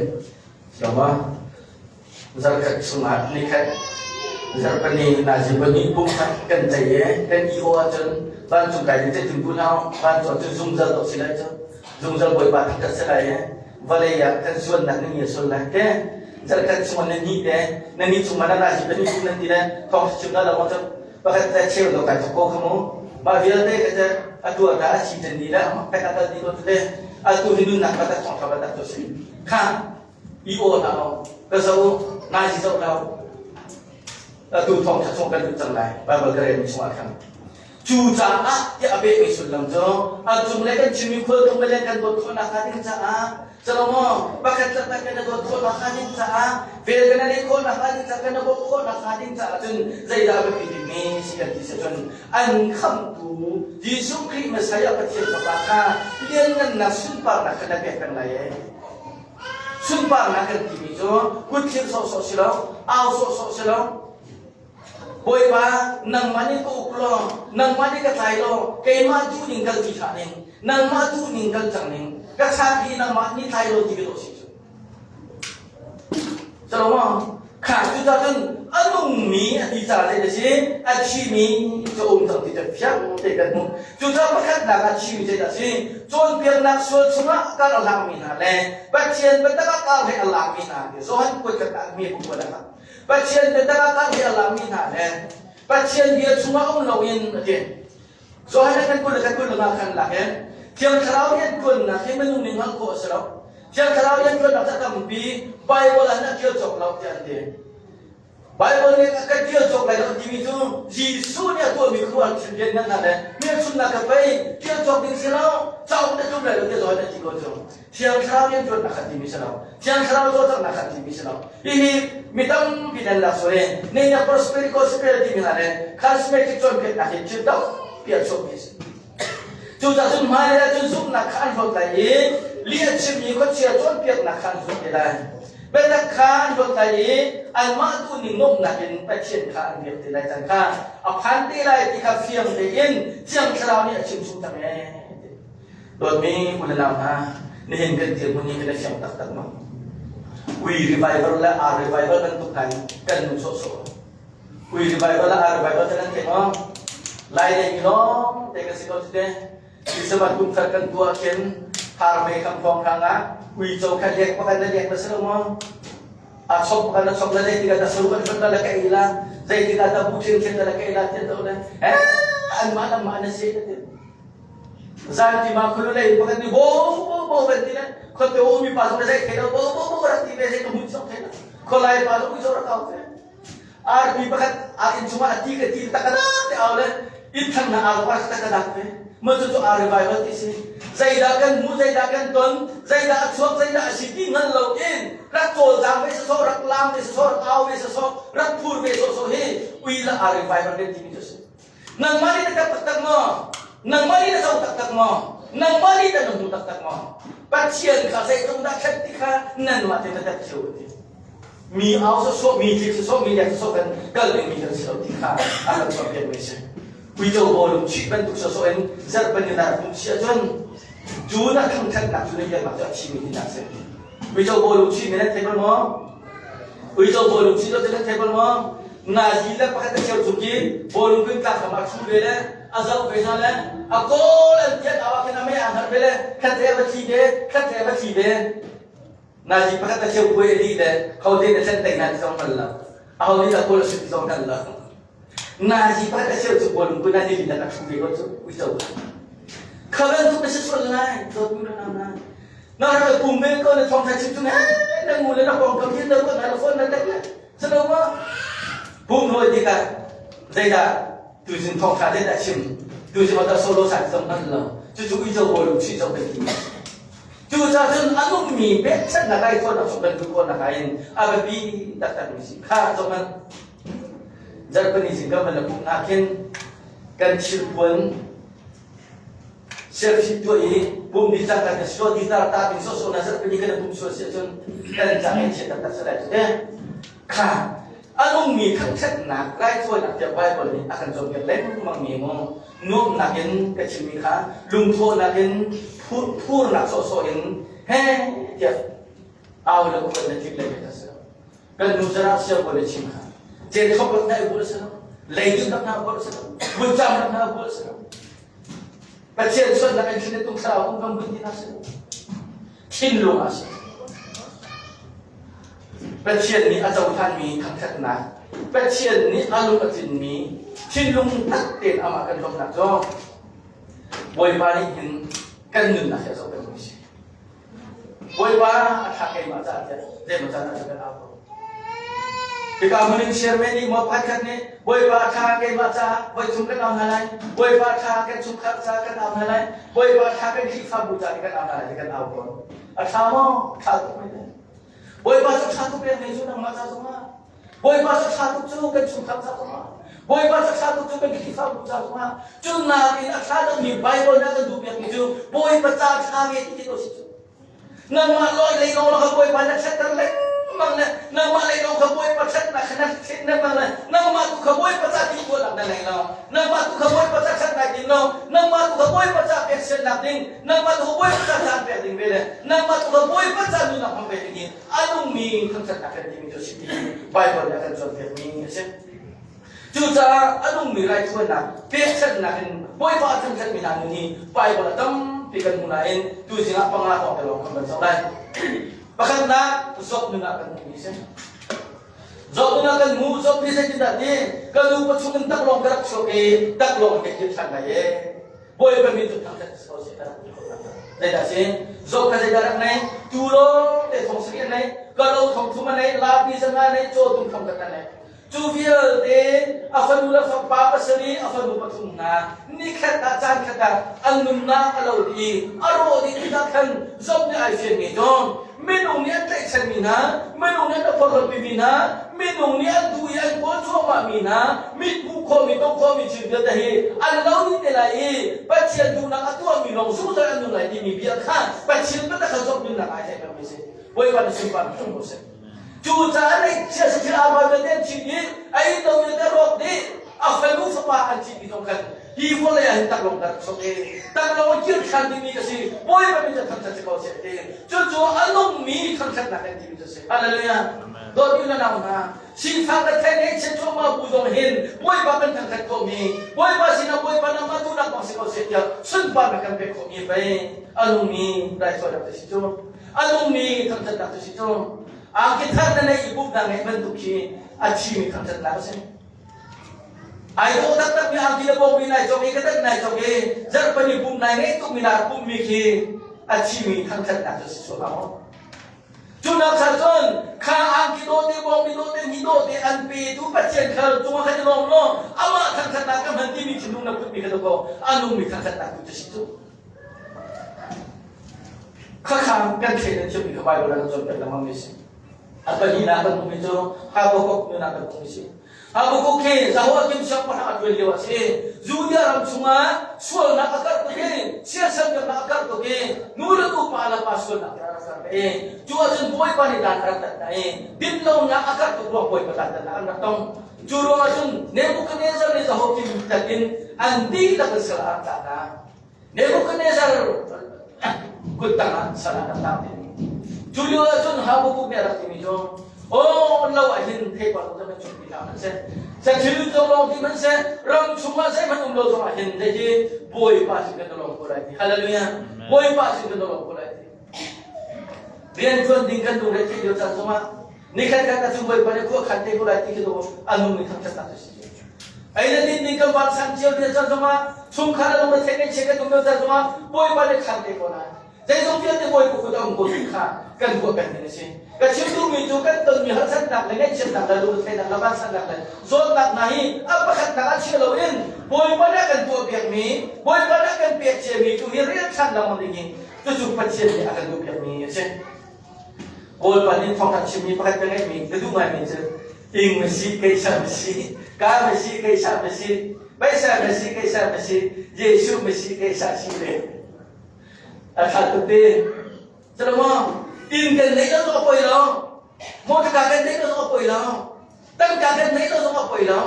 Zarkhat chungah nikhat zarhpini nazi pahnih pumkhat kan cei i kan i awh ahcun vancung kai ding zeitin bu hlah vancung cun zungzal dawh si lai cu zungzal bawipa thangṭhat si lai i vawlei ah kan sualnak na ngia sual lai te zarkhat chungah na ni te na ni chungah na nazi pahnih pum nan ti le thawng chim na lo cun pakhat te cheu do kai thok ko kha mu mah vialte ka te atu ah a chi ten ni le pek a kal ti ko te atu hi nunnak ka tak thawng tha tak to si kha I aw hna u, ka zoh u, nai si zoh hlah u. Atu thawngṭha chung kan lut cang lai, Baibal ka relmi chungah khan. Cucaah tiah a pehmi sullam cu a cunglei kan chimmi khualtlung le kan dawt khawh nakhnga ding caah Salomo pakhat le pakhat kan i dawt khawh nakhnga ding caah vel kan i leh khawh nakhnga ding caah kan i bawmh khawh nakhnga ding caah cun zeidah a biapi bikmi si kan ti si cun an khamhtu Jesuh Khrih Messiah Pathian Fapa kha lianngannak sunparnak kha na pek peng lai ee. Sunparnak kan timi cu kutthlir sawhsawh si lo, au sawhsawh si lo. Bawipa, nangmah nih ka uk law, nangmah nih ka tlai law, keimah duhning kal ti hlah ning, nangmah duhning kal cang ning, ka chan hi nangmah nih tlai law ti ka dawh si cu. Salomo, kha cucaah cun a nungmi a ti ca zei a si, a thimi cu um cang ti cu fiang te kan hmuh. Cucaah pakhatnak a thimi zeidah a si? Cawnpiaknak sual chungah kar a hlangmi hna le Pathian biatak ah kar he a langmi hna ti Johan kuat khat ah mi bu kuat ah Pathian biatak ah kar he a langmi hna le Pathian bia chungah um loin a ti. Johan kan kul le kan kul lengah khan lak in Thiang Thlarau rianṭuannak hi minung nih hngalh khawh a si lo. Thiang Thlarau rianṭuannak cu a tampi Bible ah hin a ṭial cawk lo tiah an ti. Bible nih a kan ṭial cawk lai lo timi cu Jesuh nih a tuahmi khuaruahhar thil rian hna le hmelchunhnak kha pei ṭial cawk ding si lo, cauk na tlum lai lo tiah Johan a ti ko cu. Thiang Thlarau rianṭuannak kha timi si lo. Thiang Thlarau cawlcanghnak kha timi si lo. Hihi mi tampi nan lak sual i neinak prosperity gospel timi hna le charismatic cawnpiaknak hi thil tampi a chuakmi a si. Cucaah cun hmailei ah cun zumhnak kha an hlawt lai i lih a chimmi khuachia cawnpiaknak kha an hlawt te lai. Biatak kha an hlawt lai i anmah duhning nuamhnak in Pathian kha an biak te lai caan kha a phan te lai ti kha fiang tein Thiang Thlarau nih a chim chung cang ee. Dawtmi u le nau hna, nihin kan dirhmun hi kan i fiang taktak maw? Ui revival le ar revival bantuk hna in kan nung sawhsawh. Ui revival le ar revival cu nan thei maw? Lai lei mi lawng te kan si ko cu te. Christmas kum khat kan tuah khin har mei kham thawng hrang ah uico kha lek pakhat na lek na si lo maw? A chok pakhat na chok na zei tikah na saru kan hlut la ka ei la zei tikah ta bu ṭhian ṭhian la ka ei la tian to le eh anmah anmah na si na ti. Zan ti ma khulu lei pakhat ni bo bo bo ban ti le khote o mi pa zong na zei thei lo bo bo bo rak ti ve zei ka mun sok thei lo kholai pa zong uico rak au ve. Arpi pakhat a inn chungah a ti ka ti takkadak te au le inn thang na au pa takkadak ve ma cu cu a revival ti si. Zeidah kan hmu, zeidah kan ton, zeidah a chuak, zeidah a si ti hngal lo in rak cawlcang ve sawsawh, rak laam ve sawsawh, rak au ve sawsawh, rak phur ve sawsawh hi ui la a revival kan timi cu a si. Nangmah nih na kap taktak maw? Nangmah nih na zo taktak maw? Nangmah nih na hmu taktak maw? Pathian kha zeitluk dah khat ti kha nanmah te na tat cio ti. Mi au sawsawh, mi tlik sawsawh, mi lek sawsawh kan kal dingmi kan si lo ti kha a kan cawnpiak mi si. Uico bawlung chih bantuk sawsawh in zarhpani na rak hmuh si ahcun cu na thangthatnak cu na ialnak cu a thimi hi na si. Uico bawlung chih mi nan thei bal maw? Uico bawlung chih lo cu nan thei bal maw? Nazi le pakhat a cheu cuk i bawlung kun tlak kam ah thu ve le a zoh ve hna le a kawl an tiat au ah khin a mei aa hngar ve le khat le va thli ve, khat le va thli ve. Nazi pakhat a cheu puai a dih le ho te na thlen tei hna ti zong hngal lo. Aho nih dah kawl a sut ti zong hngal lo. Nazi pakhat a cheu cu bawlung kun ah nilin a thu ve ko cu uico. Kha bantuk na si sual lai, dawtmi na nau na. Na rak pum ve ko na thawng tha chim chung eh na ngu le na pawng kam hin na ruat na phone na tek le. Sano ma pum hoi tikah zeidah tuzing thawng tha zeidah chim tuzing ata solo sa zong hngal lo. Cucu uico bawlung chih zong kan ti. Cucaah cun a nungmi pekchanhnak raithawinak chung kan luh khawhnak ah hin a biapi taktakmi si. Kha zoh hmanh. Zarhpini zing kan van la pumh hna khin kan thilpuan selfie tuah i pum ni cang kan suah ti tar ta ding sawsawh na zarhpini kan pum sual si ahcun kan cang ei chiat taktak si lai cu te. Kha a nungmi thangṭhatnak raithawinak tiah Bible nih a kan cawnpiak lengmang mi mu nuamhnak in ka chimmi kha lungthawhnak in phurnak sawhsawh in he tiah au le upat na tlik le ka si kan nu zara sia ko le chim kha chen thok rak na bul si lo leiding rak na bul si lo vuncham rak na bul si lo Pathian sualnak in thin tung thlarau um kan bun ti na si thinlung a si Pathian nih a cohlanmi thangṭhatnak, Pathian nih a lung a tlinmi thinlung tak tein amah kan lawmhnak cu Bawipa nih hin kan nunnak hi a zoh pengmi si. Bawipa a ṭha keimah caah tiah zeimaw caan ah cun kan au ko. Hika hmun in chairman nih maw pakhatkhat nih Bawipa a ṭha keimah caah voi thum kan au hna lai, Bawipa a ṭha kan chungkhar caah kan au hna lai, Bawipa a ṭha kan Khrihfabu caah kan au hna lai ti kan au tawn. A ṭha maw? Ṭha tuk mei Bawipa cu ṭha tuk pek cu nangmah ca zongah Bawipa cu ṭha tuk cu kan chungkhar ca zongah Bawipa cu ṭha tuk cu kan Khrihfabu ca zongah cu nakin a ṭha deuhmi Bible nih a kan duhpiakmi cu Bawipa ca ṭha ve ti ti ko si cu. Nangmah lawi lei lawng kha Bawipa na ṭhatter lengmang le nangmah lei lawng kha Bawipa ṭhatnak kha na thlen lengmang le nangmah tu kha Bawipa ca ti tuahnak na nei lo nangmah tu kha Bawipa ca ṭhatnak din lo nangmah tu kha Bawipa ca peksiannak ding nangmah tu Bawipa ca caan pek ding ve le nangmah tu kha Bawipa ca nunnak hmang ve ding hi a nungmi thangṭhatnak kan timi cu a si ti Bible nih a kan cawnpiakmi a si. Cucaah a nungmi raithuannak pekchanhnak in Bawipa a thangṭhatmi hna nun hi Bible a tampi kan hmu nain tuzing ah panga kong te lawng kan van zoh lai. Pakhatnak, Job nun ah kan hmuhmi a si. Job nun ah kan hmu, Job nih zeitindah ti ka nu pachung in taklawng ka rak chuak i taklawng ka kir ṭhan lai ee. Bawipa min cu thangṭhat si ko seh ka rak ti ko hna. Zeidah si? Job kha zeidah rak nei? Tu lawng te thong sarih a nei, kalo thong thum a nei, laapi zanga a nei, cawtum thong khat a nei. Cu vialte a fanu le fapa pasarih, a fanu pathum hna nikhat ah caan khat ah an nunnak a lo dih i a rawh dih tikah khan Job nih ai fianmi cu minung nih an tlaihchanmi hna, minung nih an a phorhlawtpimi hna, minung nih an duh i an kawl cuahmahmi hna, mit hmuh khawhmi, tongh khawhmi thil vialte hi an lo dih te lai i Pathian duhnak a tuahmi lawng zungzal an nung lai timi bia kha Pathian biatak kha Job nunnak ai theihtermi a si. Bawipa na sunparnak tlung ko seh. Cucaah neihchia si thil aa rual vialte an thi dih, a inn lo vialte a rawk dih, a fanu fapa an thi dih zong khan hi vawlei ah hin taklawng ka rak sok i taklawng kir ṭhan dingmi ka si. Bawipa min cu thangṭhat si ko seh ti. Cucu a nungmi thangṭhatnak kan timi cu a si. Hallelujah. Dawtmi na nau hna, sifak le thei ngeihchiat cuahmah bu zong hin Bawipa kan thangṭhat khawhmi, Bawipa sinah Bawipa nangmah duhnak bang si ko seh tiah sunparnak kan pek khawhmi pei a nungmi raithawinak cu si cu. A nungmi thangṭhatnak cu si cu. Angki thar na neih i pumhnak ngeih bantuk khi a thimi thangṭhatnak a si. Ai dawh taktakmi angki le bawngbi nai cawk i ka tat nai cawk i zarhpani pumh nai ngeih tukmi nak pumhmi khi a thimi thangṭhatnak cu si sual hlah maw? Cu nak cha cun kha angki dawh te bawngbi dawh te ni dawh te an petu Pathian khal cungah khan i lawm law amah thangṭhatnak ka hman timi thinlung na putmi kha dawkaw a nungmi thangṭhatnak tu cu si cu. Khakha kan thleidan thiammi kha Baibal ah kan cawnpiak lengmang mi a si. A pahnihnak kan hmuhmi cu Habakkuk nunah kan hmuhmi a si. Habakkuk hi Jehoiakim siangpahrang a ṭuan lio a si. Judea ram chungah sualnak a karh tuk i siasal biaknak a karh tuk i nu le nu pa le pa sualnak a rak karh i cu ahcun Bawipa nih dan a rak tat hna i dinlonak a karh tuk ruang Bawipa dan tatnak an rak tong. Cu ruangah cun Nebuchadnezzar nih Jehoiakim tat in an dihlak in sal a rak tah hna. Nebuchadnezzar kut tangah sal ah kan tang ti. Cu lio ah cun Habakkuk nih a rak timi cu, "Aw lo ah hin theipar zong kan chuahpi hlah hmanhseh, sathil zong lawng ti hmanhseh, ram chungah zeihmanh um lo zongah hin hihi Bawipa sin kan lawm ko lai ti. Hallelujah. Bawipa sin kan lawm ko lai ti. Rian ṭuan ding kan lungre theih lio caan zongah nikhat khat ah cun Bawipa nih khua khan te ko lai ti khi a nungmi thangṭhatnak cu si. Ei le din ding kan vansan cio lio caan zongah chungkhar a lungre theih ngaihchia kan um lio caan zongah Bawipa nih khan te ko lai. Zeizong vialte Bawipa kut a um ko ti kha kan ruah peng ding a si. Ka chim duhmi cu kan tonmi harsatnak le ngaihchiatnak le lungretheihnak le vansannak le zawtnak hna hi a pakhatnak ah chia loin Bawipa nih a kan tuahpiakmi, Bawipa nih a kan pek ciami tu hi rel ṭhan lengmang ding hi cucu Pathian nih a kan duhpiakmi a si. Kawlpa nih thawngṭha chimmi pakhat ka ngeihmi ka duh ngaimi cu ing ma si kei sa ma si ka ma si kei sa ma si paisa ma si kei sa ma si Jesuh ma si kei sa si le a ṭha tuk te Salomon inn kan neih lo zong a poi lo motor kan neih lo zong a poi lo tangka kan neih lo zong a poi lo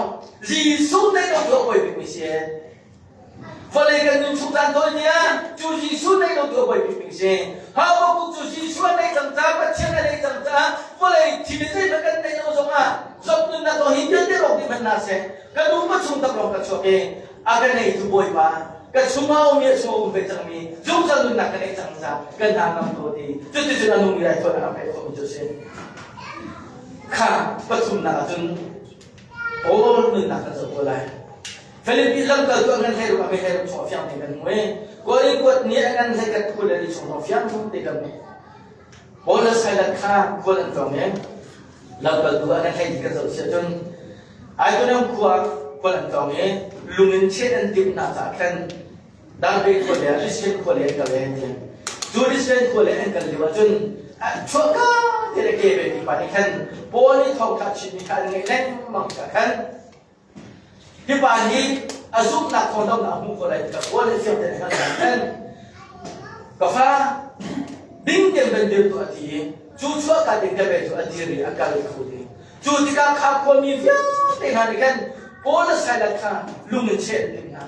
Jesuh neih lo cu a poi bikmi si Vawlei kan nun chung caan tawi tiah cu Jesuh neih lo tu a poi bikmi si. Habakkuk cu Jesuh a neih cang caah Pathian a neih cang caah vawlei thil zeihmanh kan neih lo zongah zop nunnak zong hi vialte rawk dih hmanh hna seh ka nu ka chung tak lawng ka chuak i a ka neitu Bawipa ka chungah a um i a chungah um ve cangmi zungzal nunnak ka neih cang caah ka hna ngam ko ti cuticun a nungmi raithawinak a pek khawhmi cu a si. Kha pathumnak ahcun Paul nunnak kan zoh ko lai. Philippi lamkaltu a ngan hlei ruk a hme hlei ruk chung a fiang te kan hmu i Korin kuat nih a ngan hlei kat kul le li chung zong fiang te kan hmu. Paul le Silas kha khual an tlawng i lamkaltu a ngan hlei ti kan zoh si ahcun Iconium khua khual an tlawng i lung in cheh an timh hna caah khan Darbe khua le Lisbon khua le an kal i an ti. Cu Lisbon khua le an kal lio ahcun chuahka te le ke ve mi pa nih khan Paul nih thawngṭha chimmi kha an ngaih lengmang tikah khan Hi pa nih a zumhnak thawng damnak a hmuh ko lai tikah Paul nih fiang tein a hngalh khan ka fa ding tein van dir tuah a ti i cu chuahka ding te cu a dir i a kal kho ding. Cu tikah kha khuami vialte hna nih khan Paul le Silas kha lung in cheh an timh hna.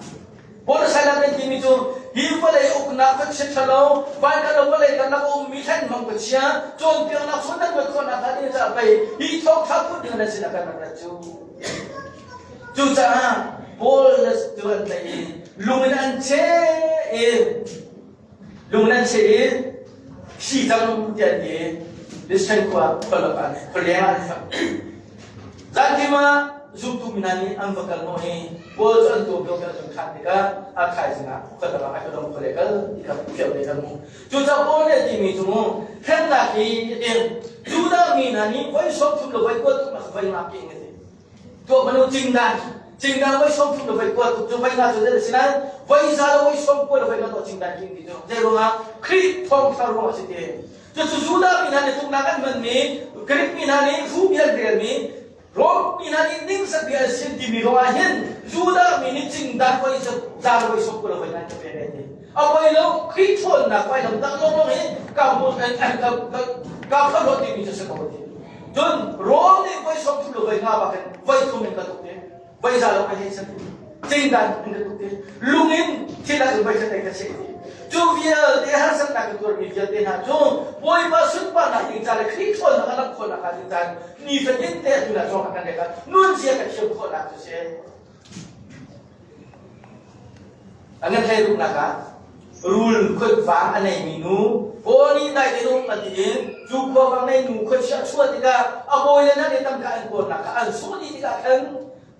Paul le Silas an timi cu hi vawlei uknak khuachia ṭhalo, van kan lo vawlei karlak a ummi thlenhmang khuachia, cawnpiaknak sual nan luat khawhnak hnga ding caah pei hi thawngṭha phut ding nan sinah kan rak rat cu. Cucaah Paul le cu an tlaih i lung in an cheh i lung in an cheh i thi cang tiah an ti i Listren khua khualak ah khualeng ah an hlam. Zantim ah zumtu mi hna nih an va kal hnawh i Paul cu an tuam lio an khan tikah a thaizing ah khuatak ah Aikhodong khua lei kal ti kha fiang tein an hmuh. Cucaah Paul nih a timi cu mu hremnak hi a ti. Judah mi hna nih voi 30 le voi kua tuknak voi nga king a ti. Tuah manu cingdan cingdan voi 30 le voi kua tuk cu voi nga cu zei a si nain voi za le voi sawm kua le voi nga tuah cingdan king ti cu zei ruangah Khrih thawngṭha ruangah a si ti. Cucu Judah mi hna nih tuknak an hmanmi, Greek mi hna nih fu bia an relmi, Rom mi hna nih ningzak bia an sim timi ruangah hin Judah mi nih cingdan voi za le voi sawm kul le voi nan ka pek ai ti. A voi lo Khrih ṭhawnnak vailam tak lawnglawng hi ka ka ka timi cu si ko ti. Cun rawl nih voi 30 le voi nga bak in voi thum in ka tuk te. Voi za lo ka hei san. Cingdan in ka tuk te. Lung in thil ah voi khat ka seh ti. Cu vialte harsatnak ka tuarmi vialte hna cu Bawipa sunparnak ding ca le Khrih ṭhawnnak a langh khawhnak hnga ding caan nifatin te atu na cawng kan lek nun zia ka thiam khawhnak cu si. A ngan hlei ruknak ah rul khuatvang a neimi nu Paul nih dai te um a ti in cu khuavang nei nu khuachia a chuah tikah a bawi le nan i tangka an kawlnak kha an sungh dih tikah khan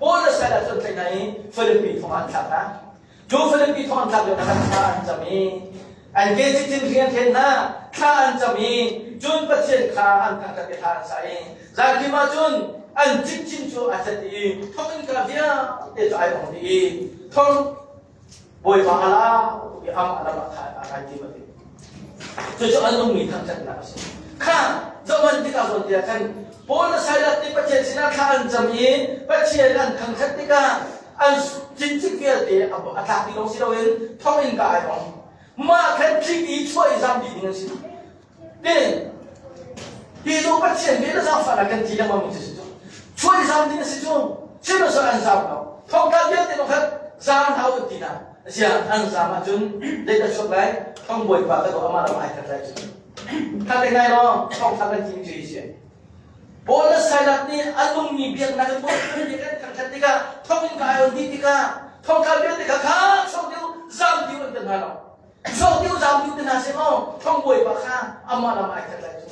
Paul le Silas cu an tlaih hna i Filipi thong ah an thlak hna. Cu Filipi thong an thlak lio ah khan thla an cam i an ke cicin hri an thlen hna, thla an cam i cun Pathian kha an thangṭhat i thla an sa i Zankim ah cun an cikcin cu a cat i thonginn ka vialte cu ai ong dih i thong bawipa a lau tuk i amah lam ah kha a kai tim a ti. Cucu an nungmi thangṭhatnak a si. Kha zohhmanh tikah zawn tiah khan Paul le Silas nih Pathian sinah thla an cam i Pathian an thangṭhat tikah an cincik vialte a tlak dih lawng si loin thonginn ka ai ong. Mah khan tlik i chuah i zam dih ding an si. Ti ti cu Pathian nih na zaangfahnak kan ti lengmang mi cu si cu. Chuai zam ding a si cu. Sihmanhsehlaw an zam lo. Thongtla vialte zong khan zam hlah u an ti hna. Asiah an zam ahcun zeidah chuak lai? Thong bawipa ka daw amah ram ai khat lai cu. Kha te ngai law thongtla kan ti mi cu hi si. Paul le Silas nih a nungmi biaknak in Bawipa nih kan thangṭhat tikah thonginn ka ai on dih tikah thongtla vialte kha kha chuak dih u zam dih u an ti hna lo. Zawtiu zam tu te hna seh maw thong bawipa kha amah lam ai khat lai cu.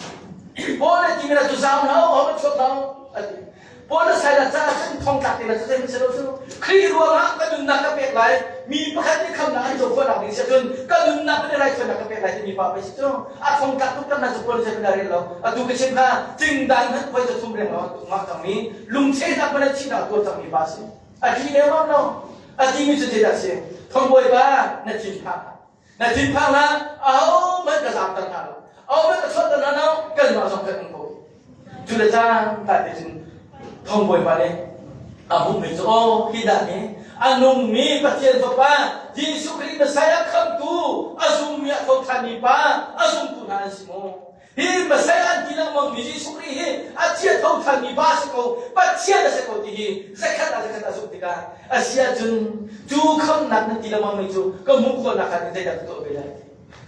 Paul le ti cu zam hlah u hom chuak hlah u a ti. Paul le Silas caah cun thong tlak te na cu zei si lo cu. Khrih ruangah ka nunnak ka pek lai mi pakhat nih khamnak an co khawhnak ding si ahcun ka nunnak in raithawinak ka pek lai timi pa pei si cu. A thong tlak tuk tam na cu Paul le Silas rel lo. Atu ka chim kha cingdan hmanh voi za thum reng lo ngah cangmi lungchehnak hmanh a thihnak tuar cangmi pa si. A thi lengmang lo. A timi cu zeidah a si? Thongbawipa, na thinphang. Na thinphang hlah, ahohmanh ka zaamter hna lo. Ahohmanh ka chuahter hna lo, kanmah zong kan um ko. Cu le caan ta te cun thongbawipa nih a hmuhmi cu aw hi dah hi a nungmi Pathian Fapa Jesuh Khrih Messiah khamtu a zummi a tho ṭhanmi pa a zumtu hna an si maw? Hi Messiah an ti lengmang mi Jesuh Khrih hi a thi a tho ṭhanmi pa a si ko, Pathian a si ko ti hi zakhat ah zakhat a zumh tikah a si ahcun cu khamnak nan ti lengmang mi cu ka hmuh khawhnak kha zeidah ka tuah ve lai?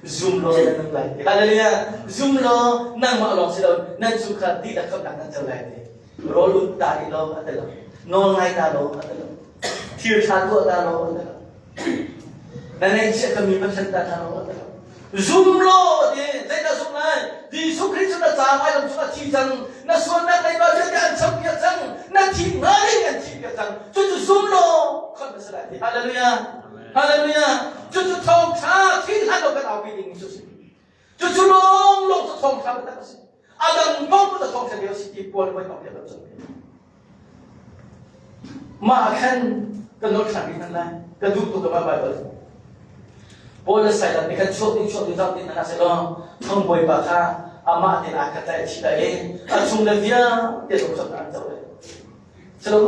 Zum law na nung lai ti. Hallelujah! Zum law nangmah lawng si lo nan chungkhar dihlak khamnak nan co lai ti. Rawl um ta rih law a ti lo. Nawl ngai ta law a ti lo. Thil ṭha tuah ta law a ti lo. Na neihchiah ka mi Pathian ta hna lo a ti lo. Zum law ti zeidah zum lai? Jesuh Khrih cu na caah vailam cung a thi cang. Na sualnak leiba vialte an champiak cang. Na thi hnga ding an thihpiak cang. Cucu zum law khamh na si lai ti. Hallelujah. Hallelujah. Cucu thawngṭha thih hlan lo kan aupi ding cu si. Cucu lawng lawng cu thawngṭha biatak a si. A dang paoh cu thawngṭha bia a si ti Paul voi tam lo cang. Mah ah khan ka nawl ṭhan rih hmanh lai. Ka duh tuk ka Bible. Paul le Silas nih khan chuak ding chuak ding zam ding hna sehlaw thong bawipa kha amah tein aa khat lai a thi lai i a chung le vialte zong khamh an co lai. Silo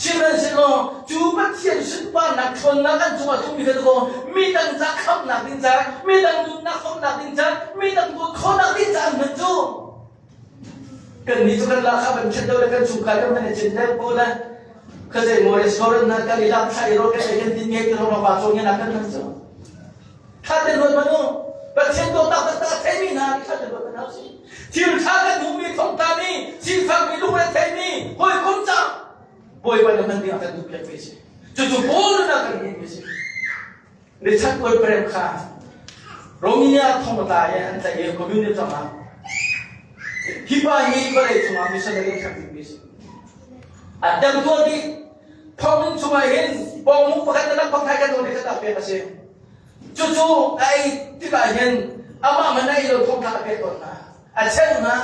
Sihmanhsehlaw cu Pathian sunparnak ṭhawnnak an cungah tlungmi kha cu midang ca khamhnak ding ca, midang nunnak hrawmnak ding ca, midang dawt khawhnak ding ca an hman cu. Kannih cu kan lahkhah kan ṭhen deuh le kan chungkhar kan hman i cin deuh ko le khuazei maw restaurant hna kan i lak thla i rawl kan ei kan din nge ti rong pa cawn ngen ah kan hman cu. Ṭha tein ruat hmanh u. Pathian dawtnak taktak a theimi hna nih ṭha tein ruat hmanh hau sih. Thil ṭha kan hmuhmi, thongtlami, sifakmi, lungre theimi, hawikom ca Bawipa nih hman ding ah kan duhpiakmi a si. Cucu Paul nun ah kan hmuhmi a si. Richard Wolprem kha Romania thong a tla i an tlaih i communist ram ah hi pa hi vawlei cungah missionary an hrang bikmi a si. A dam tuar dih. Thonginn chungah hin pawngmuk pakhat le lakphak thai kan nawl i khat ah pek a si. Cucu a ei tikah hin amah man a ei lo thongthlak a pek tawn hna. A cheuh hna,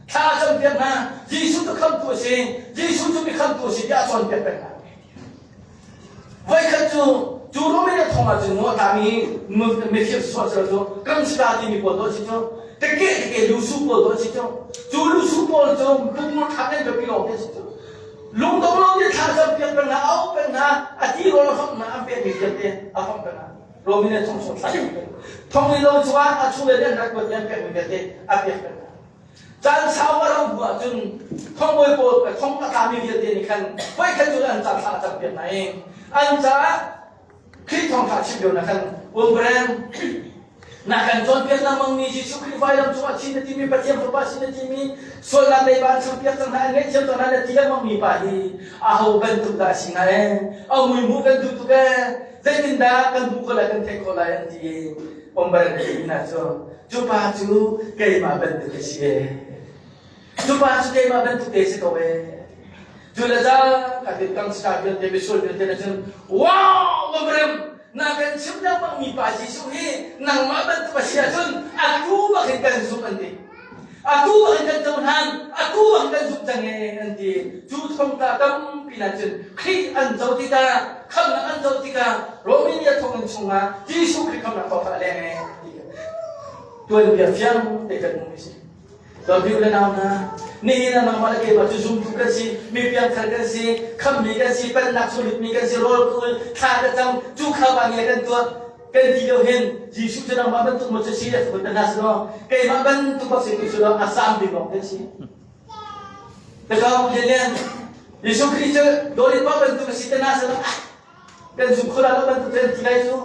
thla a campiak hna, Jesuh cu khamhtu a si, Jesuh cu mi khamhtu a si tiah a cawnpiak peng hna. Voikhat cu cu Romania thong ah cun maw tlami mifir sual cu gangster timi pawl dawh si cu teke teke lusu pawl dawh si cu cu lusu pawl cu pumur thak in biapi lawng te si cu lungdong lo nih thla campiak peng hna au peng hna a ti rawl a hrawmh hna an pekmi vialte a hrawmh peng hna Romania thong chung thla peng thong i lo chungah a chung le an rak kuat an pekmi vialte a pek peng hna. Caan sau a rauh hnu ahcun thongbawi pawl thong a tlami vialte nih khan voikhat cu an ca thla a campiak hna i an caah Khrih thawngṭha chim lio na khan Wilbrand na kan cawnpiak lengmangmi Jesuh Khrih vailam cungah thi na timi Pathian Fapa si na timi sualnak leiba an champiak cang hna an ngaihthiam cang hna na ti lengmangmi pa hi aho bantuk dah a si hnga ee a mui hmuh kan duh tuk ee zeitindah kan hmuh khawh lai kan theih khawh lai an ti i Umbrand a ti hna cu cu pa cu keimah bantuk a si ee Cu pa cu keimah bantuk te si ko ee. Cu le za ka tin kang sika vialte misual vialte na cun wow Abraham na kan chim lengmang mi pa Jesuh hi nangmah bantuk a si ahcun atu bak hin kan zumh an ti. Atu bak hin kan cohlan, atu bak hin kan zumh cang ee an ti. Cu thongtla tampi na cun Khrih an co tikah, khamhnak an co tikah Romania thonginn chungah Jesuh Khrih khamhnak thawngtha a leng ee ti. Tuanbia fiang te kan hmuh mi si. Dawtmi u le nau hna, nihin ah nangmah le keimah cu zumtu kan si, mi piangthar kan si, khamhmi kan si, pennak chung lutmi kan si, rawl ka ul, thla ka cam, cu kha pa nge kan tuah, kan ti lio hin Jesuh cu nangmah bantuk maw cu si a phun hna si law, keimah bantuk bak si tu si law a sam ding lawng kan si. Takau lian Jesuh Khrih cu dawlit pa bantuk a si te hna si law, ah kan zum kho la lo bantuk cu an ti lai cu.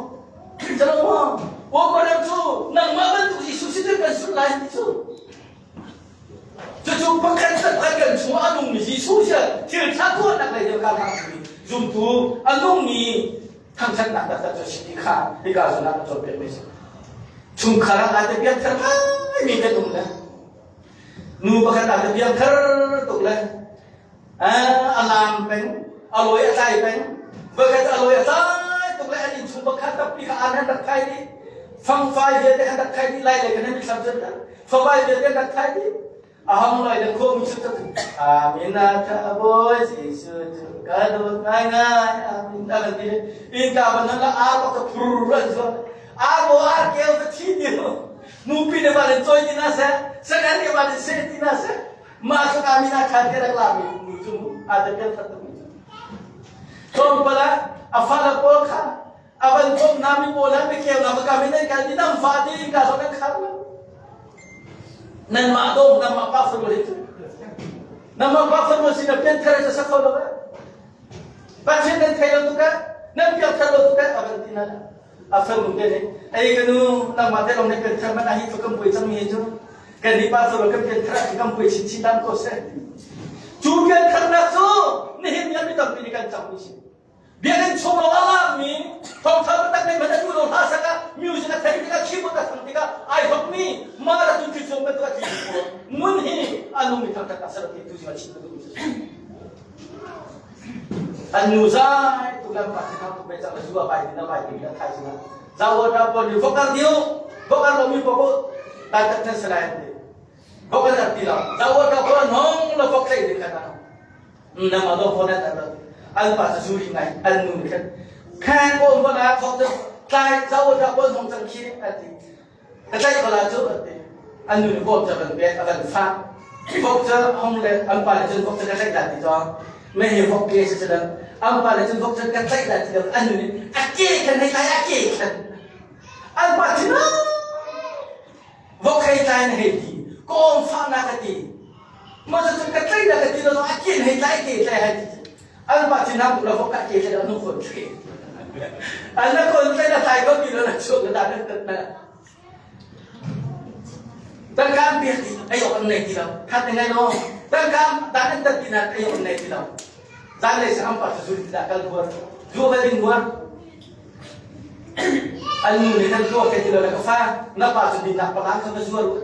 Calo maw? Abraham cu nangmah bantuk Jesuh si kan sulh lai ti cu. Cucu pakhat pakhat kan chungah a nungmi Jesuh si thil ṭha tuahnak lei deuh kha mi zumtu a nungmi thangṭhatnak taktak cu si ti kha hika zawn ah kan cawnpiak mi si. Chungkhar ah aa te piangthar ngaimi kan um le nu pakhat aa te piangthar tuk le A laam peng, a lawi a tlai peng. Voikhat a lawi a tlai tuk le an innchung pakhat tappi kha an han rak thai dih. Fangfai vialte an rak thai dih lai le kan han mithlam cun favai vialte an rak thai dih. A hong loi le khua mi cu Amin a tha bawi Jesuh cu ka dawt ngaingai amin a kan ti. Innka ban han la ar bak ka phur an zuan. Ar bo ar keu ka thi dio. Mupi ne ba le choi ti na seh, sakan ne ba le se ti na seh. Mah cu ka min ah khan ka rak lami nu cu aa te pian that tukmi cu. Tlawmpal ah a fale pawl kha a van komh hna mi pawl ah mikeu na ka min an kal ti nam fa ti ka zong nan khar lo. Nanmah dawm nangmah pa fanu hi cu. Nangmah pa fanu sin a pian thar cu sa kho lo eh. Pathian nan thei lo tuk eh. Nan pian thar lo tuk eh a van ti na. A fanu te nih ei ka nu nangmah te lawng nih pian thar man a hi tluk kan buai cang mi hi cu. Kan nih pa cu kan pianthar ah kan puai chinchin dan ko seh. Cu piantharnak cu nihin ni ah mi tampi nih kan cangmi si. Biakinn chung lawng a laammi thawngtha taktak nei hmanh a duh lo hla sak ah music a theih tikah keyboard a thang tikah ai hokmi mara tu khi cung bantuk a tli pawl ngun hi a nungmi thangthat a ser ti tu zing a chim ka duhmi si. An nu zai tuk lam pa si thang tuk ve cang le zu a bai tin a bai tin a thai sinah Zawa pawl nih vok ar diu vok ar lomi paoh daitat nan si lai an ti. Vok an ar ti lo. Zawa pawl an hong lo vok tlaih ding khan nang ma do phone an ar an pa cu zuri ngai an nu nih khan khan ko hon ah vok cu tlai zawa pawl hong cang khi an ti. Ka tlaih ko la cu an ti. An nu nih vok cu a van pek a van fah. Vok cu hong le an pa nih cun vok cu ka tlaih dah ti cawng. Me hi vok ke si si an pa le cun vok cun ka tlaih dah ti lo an nu nih a ke khan hei tlai a ke khan an pa thin vok hei tlai na hei ti kawm fahnak a ti ma cu cun ka tlaih dah ka ti lo a ke hei tlai ke tlai hai ti an pa thin hang la vok ka ke tlai anu khon tlai an na khon tlai na tlai ko ti lo na chuak na dan tat na Tangka an pek ti ei awk an nei ti lo. Khat ne ngai lo. Tangka dan an tat ti na ei awk an nei ti lo. Zan lei sang pa cu ti dah kal huar. Zu va ding huar. An nu nih nan tuak ke ti lo le ka fa na pa cu dinnak palang kha va zuar u.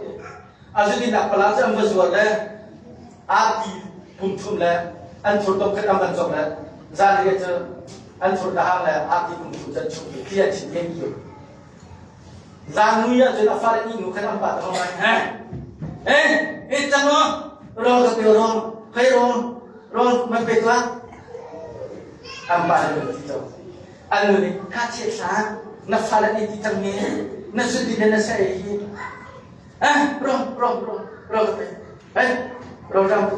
A zu dinnak palang cu an va zuar le arti pum thum le an thur tom khat an van cok le zan le cu an thur dahang le arti pum thum can chung ti clear chin ke ki Zan mui ahcun a fale nih nu khan an pa thawng lai. He? Eh, eh cang maw? Rawl ka pe rawl. Hei rawl. Rawl man pe tuah. An pa nih an ti cang. An nu nih ka chiat hlah. Na fale nih ti cang mi. Na zun din na sa ei hi. Eh, rawl, rawl, rawl, rawl ka pe. Hei, rawl ram.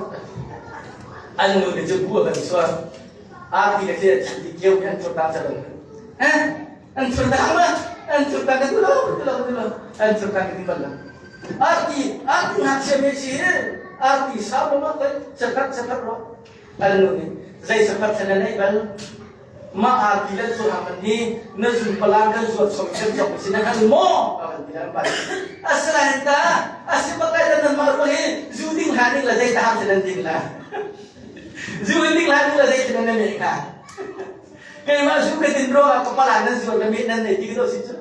An nu nih cu bu a kan suar. Arti le thil ti kio mi an thur ta cang. Eh, an thur ta ma an thur ta ka tu lo tu lo tu lo an thur ta ka ti bal lo. Arti arti ngakchia mi si hi arti sa mo ma kai sakhat sakhat ro an nu nih zei sakhat thana nei bal ma arti le chu ha man ni na zun palang kan zuat som chem chok si na kan mo ka kan ti lan pai asalain ta asibakai dan nan ma ro hi zu ding ha ding la zei ta ham nan ding la zu ding la ding la zei ta nan me ka keimah zu ka din ro ka pala nan zuat na me nan nei ti do si chu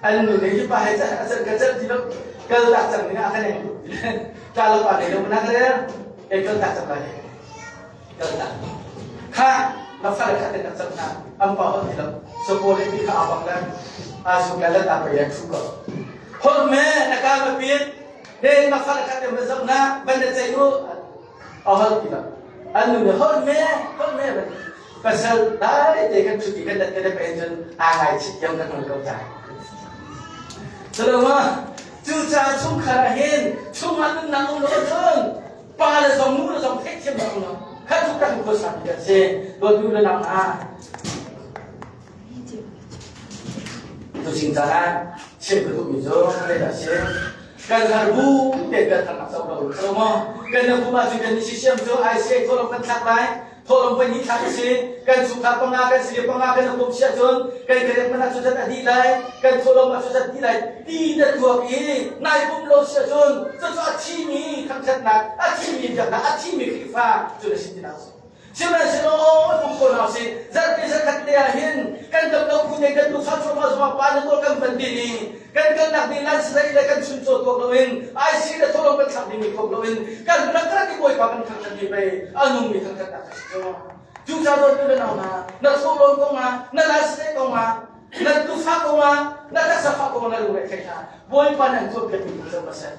An nu nih hi pa he a chan ka chan ti lo kal tak cang ding ah ka neng tla lo pa nei lo na ka rel e kal tak cang lai kal tak kha na fa le kha te tak cang na am pa hol ti lo so po le ti kha abang le a su ka la ta pa ya thu ko hol me na ka ma pin he na fa le kha te ma zam na ban na chai u a hol ti lo an nu nih hol me hol me pasal dai te kan chuti kan dat kan pen cun aa ngai chit yam kan hol ko ta Saloma cu ca chungkhar ah hin chungah nunnak um lo cun pa le zong nu le zong theihthiam lo lo kha cu kan khuasa mi kan si dawt nu le nang ah tu sing caan chim ka duhmi cu zeidah si kan har bu te kan harnak co lo co maw kan na kum ahcun kan ni sisiam cu ICA thawlawm kan thlak lai thawlawm voi ni thlak si kan chungkhar panga kan si panga kan kum sia cun kan kerek mana cu zat a dih lai kan thawlawm a cu zat dih lai ti na tuak i nai pum lo sia cun cucu a thimi thangthatnak a thimi biaknak a thimi Khrihfa cu na si ti nak Sihmanhsehlaw pum ko hna usih. Zarhpi zarkhat te ah hin kan dam lo phu te kan tufa cuahmah zongah pa le nawl kan van din i kan kalnak ding lansareih le kan chuncaw tuak loin IC le thawlawm kan thlak dingmi tuak loin kan rak rak i Bawipa kan thangṭhat mi pei a nungmi thangṭhatnak a si cu. Cucaah dawtmi le nau hna, na thawhlawm kongah, na lansareih kongah, na tufa kongah, na taksa fah kongah na lungre thei hlah. Bawipa nan tuahpiakmi tu zoh hmasa.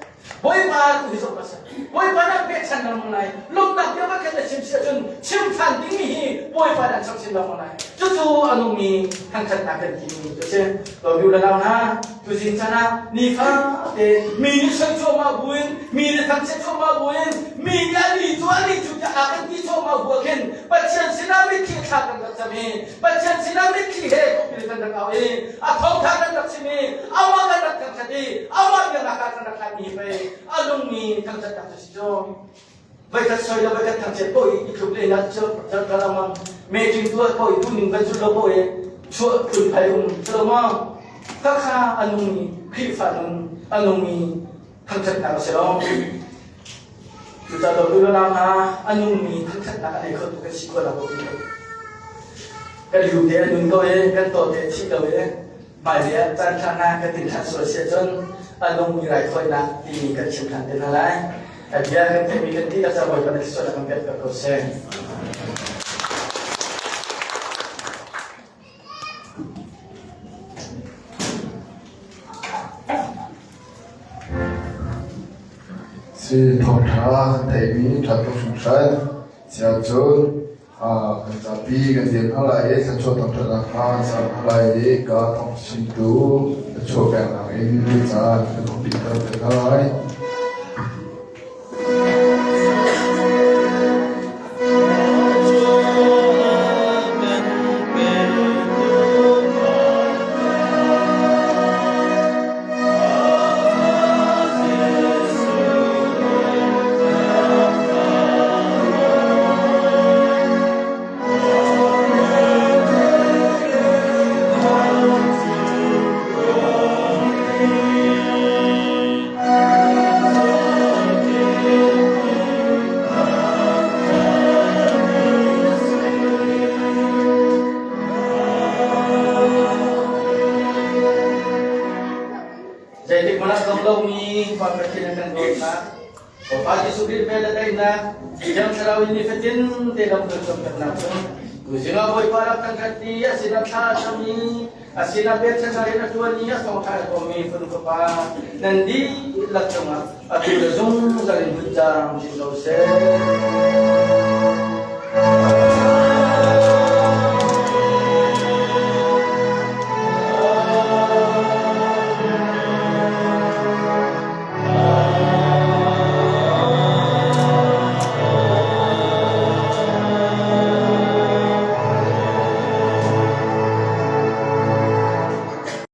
Bawipa tu hi zoh hmasa. Bawipa nih an pekchan lengmang lai. Lawmhnak bia pakhat na chim si ahcun chim ṭhan dingmi hi Bawipa nih an cham chin lengmang lai. Cucu a nungmi thangṭhatnak kan timi cu a si. Lawmi le nau hna, tuzing chan ah nifate mi nih soi cuahmah buin, mi nih thangchiat cuahmah buin, mi nih a ni cu a ni cu tiah a kan ti cuahmah bu ah khin Pathian sinah mitthli thla kan rak cam i Pathian sinah mitthli he khuapil kan rak au i a thawngtha kan rak chim i amah kan rak thangṭhat i amah biaknak ah kan rak hlatmi hi pei a nungmi thangṭhatnak cu si cu. Voikhat soi le voikhat thangchiat poh i i tluk le na cu kan amang meeting tuah poh i tuning van zul lo poh i chuah tlun phai um cu lo maw khakha a nungmi Khrihfa nun a nungmi thangṭhatnak a si lo. Cucaah dawtu le nau hna, a nungmi thangṭhatnak a nei khotu kan si khawh lo ti Kan lu te a nun ko i kan taw te a thi ko i hmailei ah caan ṭha hna kan tin ṭhan sual si ahcun a nungmi raithawinak timi kan chim ṭhan te hna lai. A bia kan theihmi kan dihlak ca Bawipa na thluachuah kan pek ko seh. Si thawngṭha kan theihmi ṭha tuk hringhran. Siangcun kan zapi kan dir hna lai i thluachuah thangṭhatnak kha kan ser hna lai i ka thawngchimtu thluachuah peknak in caan kan hupiter te hna lai. Zeitik hmanh ah dong lomi Pa Pathian kan dawtnak, Bawipa Jesuh Khrih vel le daihnak, Thiang Thlarau in nifatin te lam kan cawnpiaknak cu tuzing ah Bawipa rak kan khat i a sinah thla a cam i a sinah pekchanhnak in a ṭuan i a thawngṭha a tuahmi fanu fapa nan dihlak cungah atu le zungzal in hmun cang chin ko seh.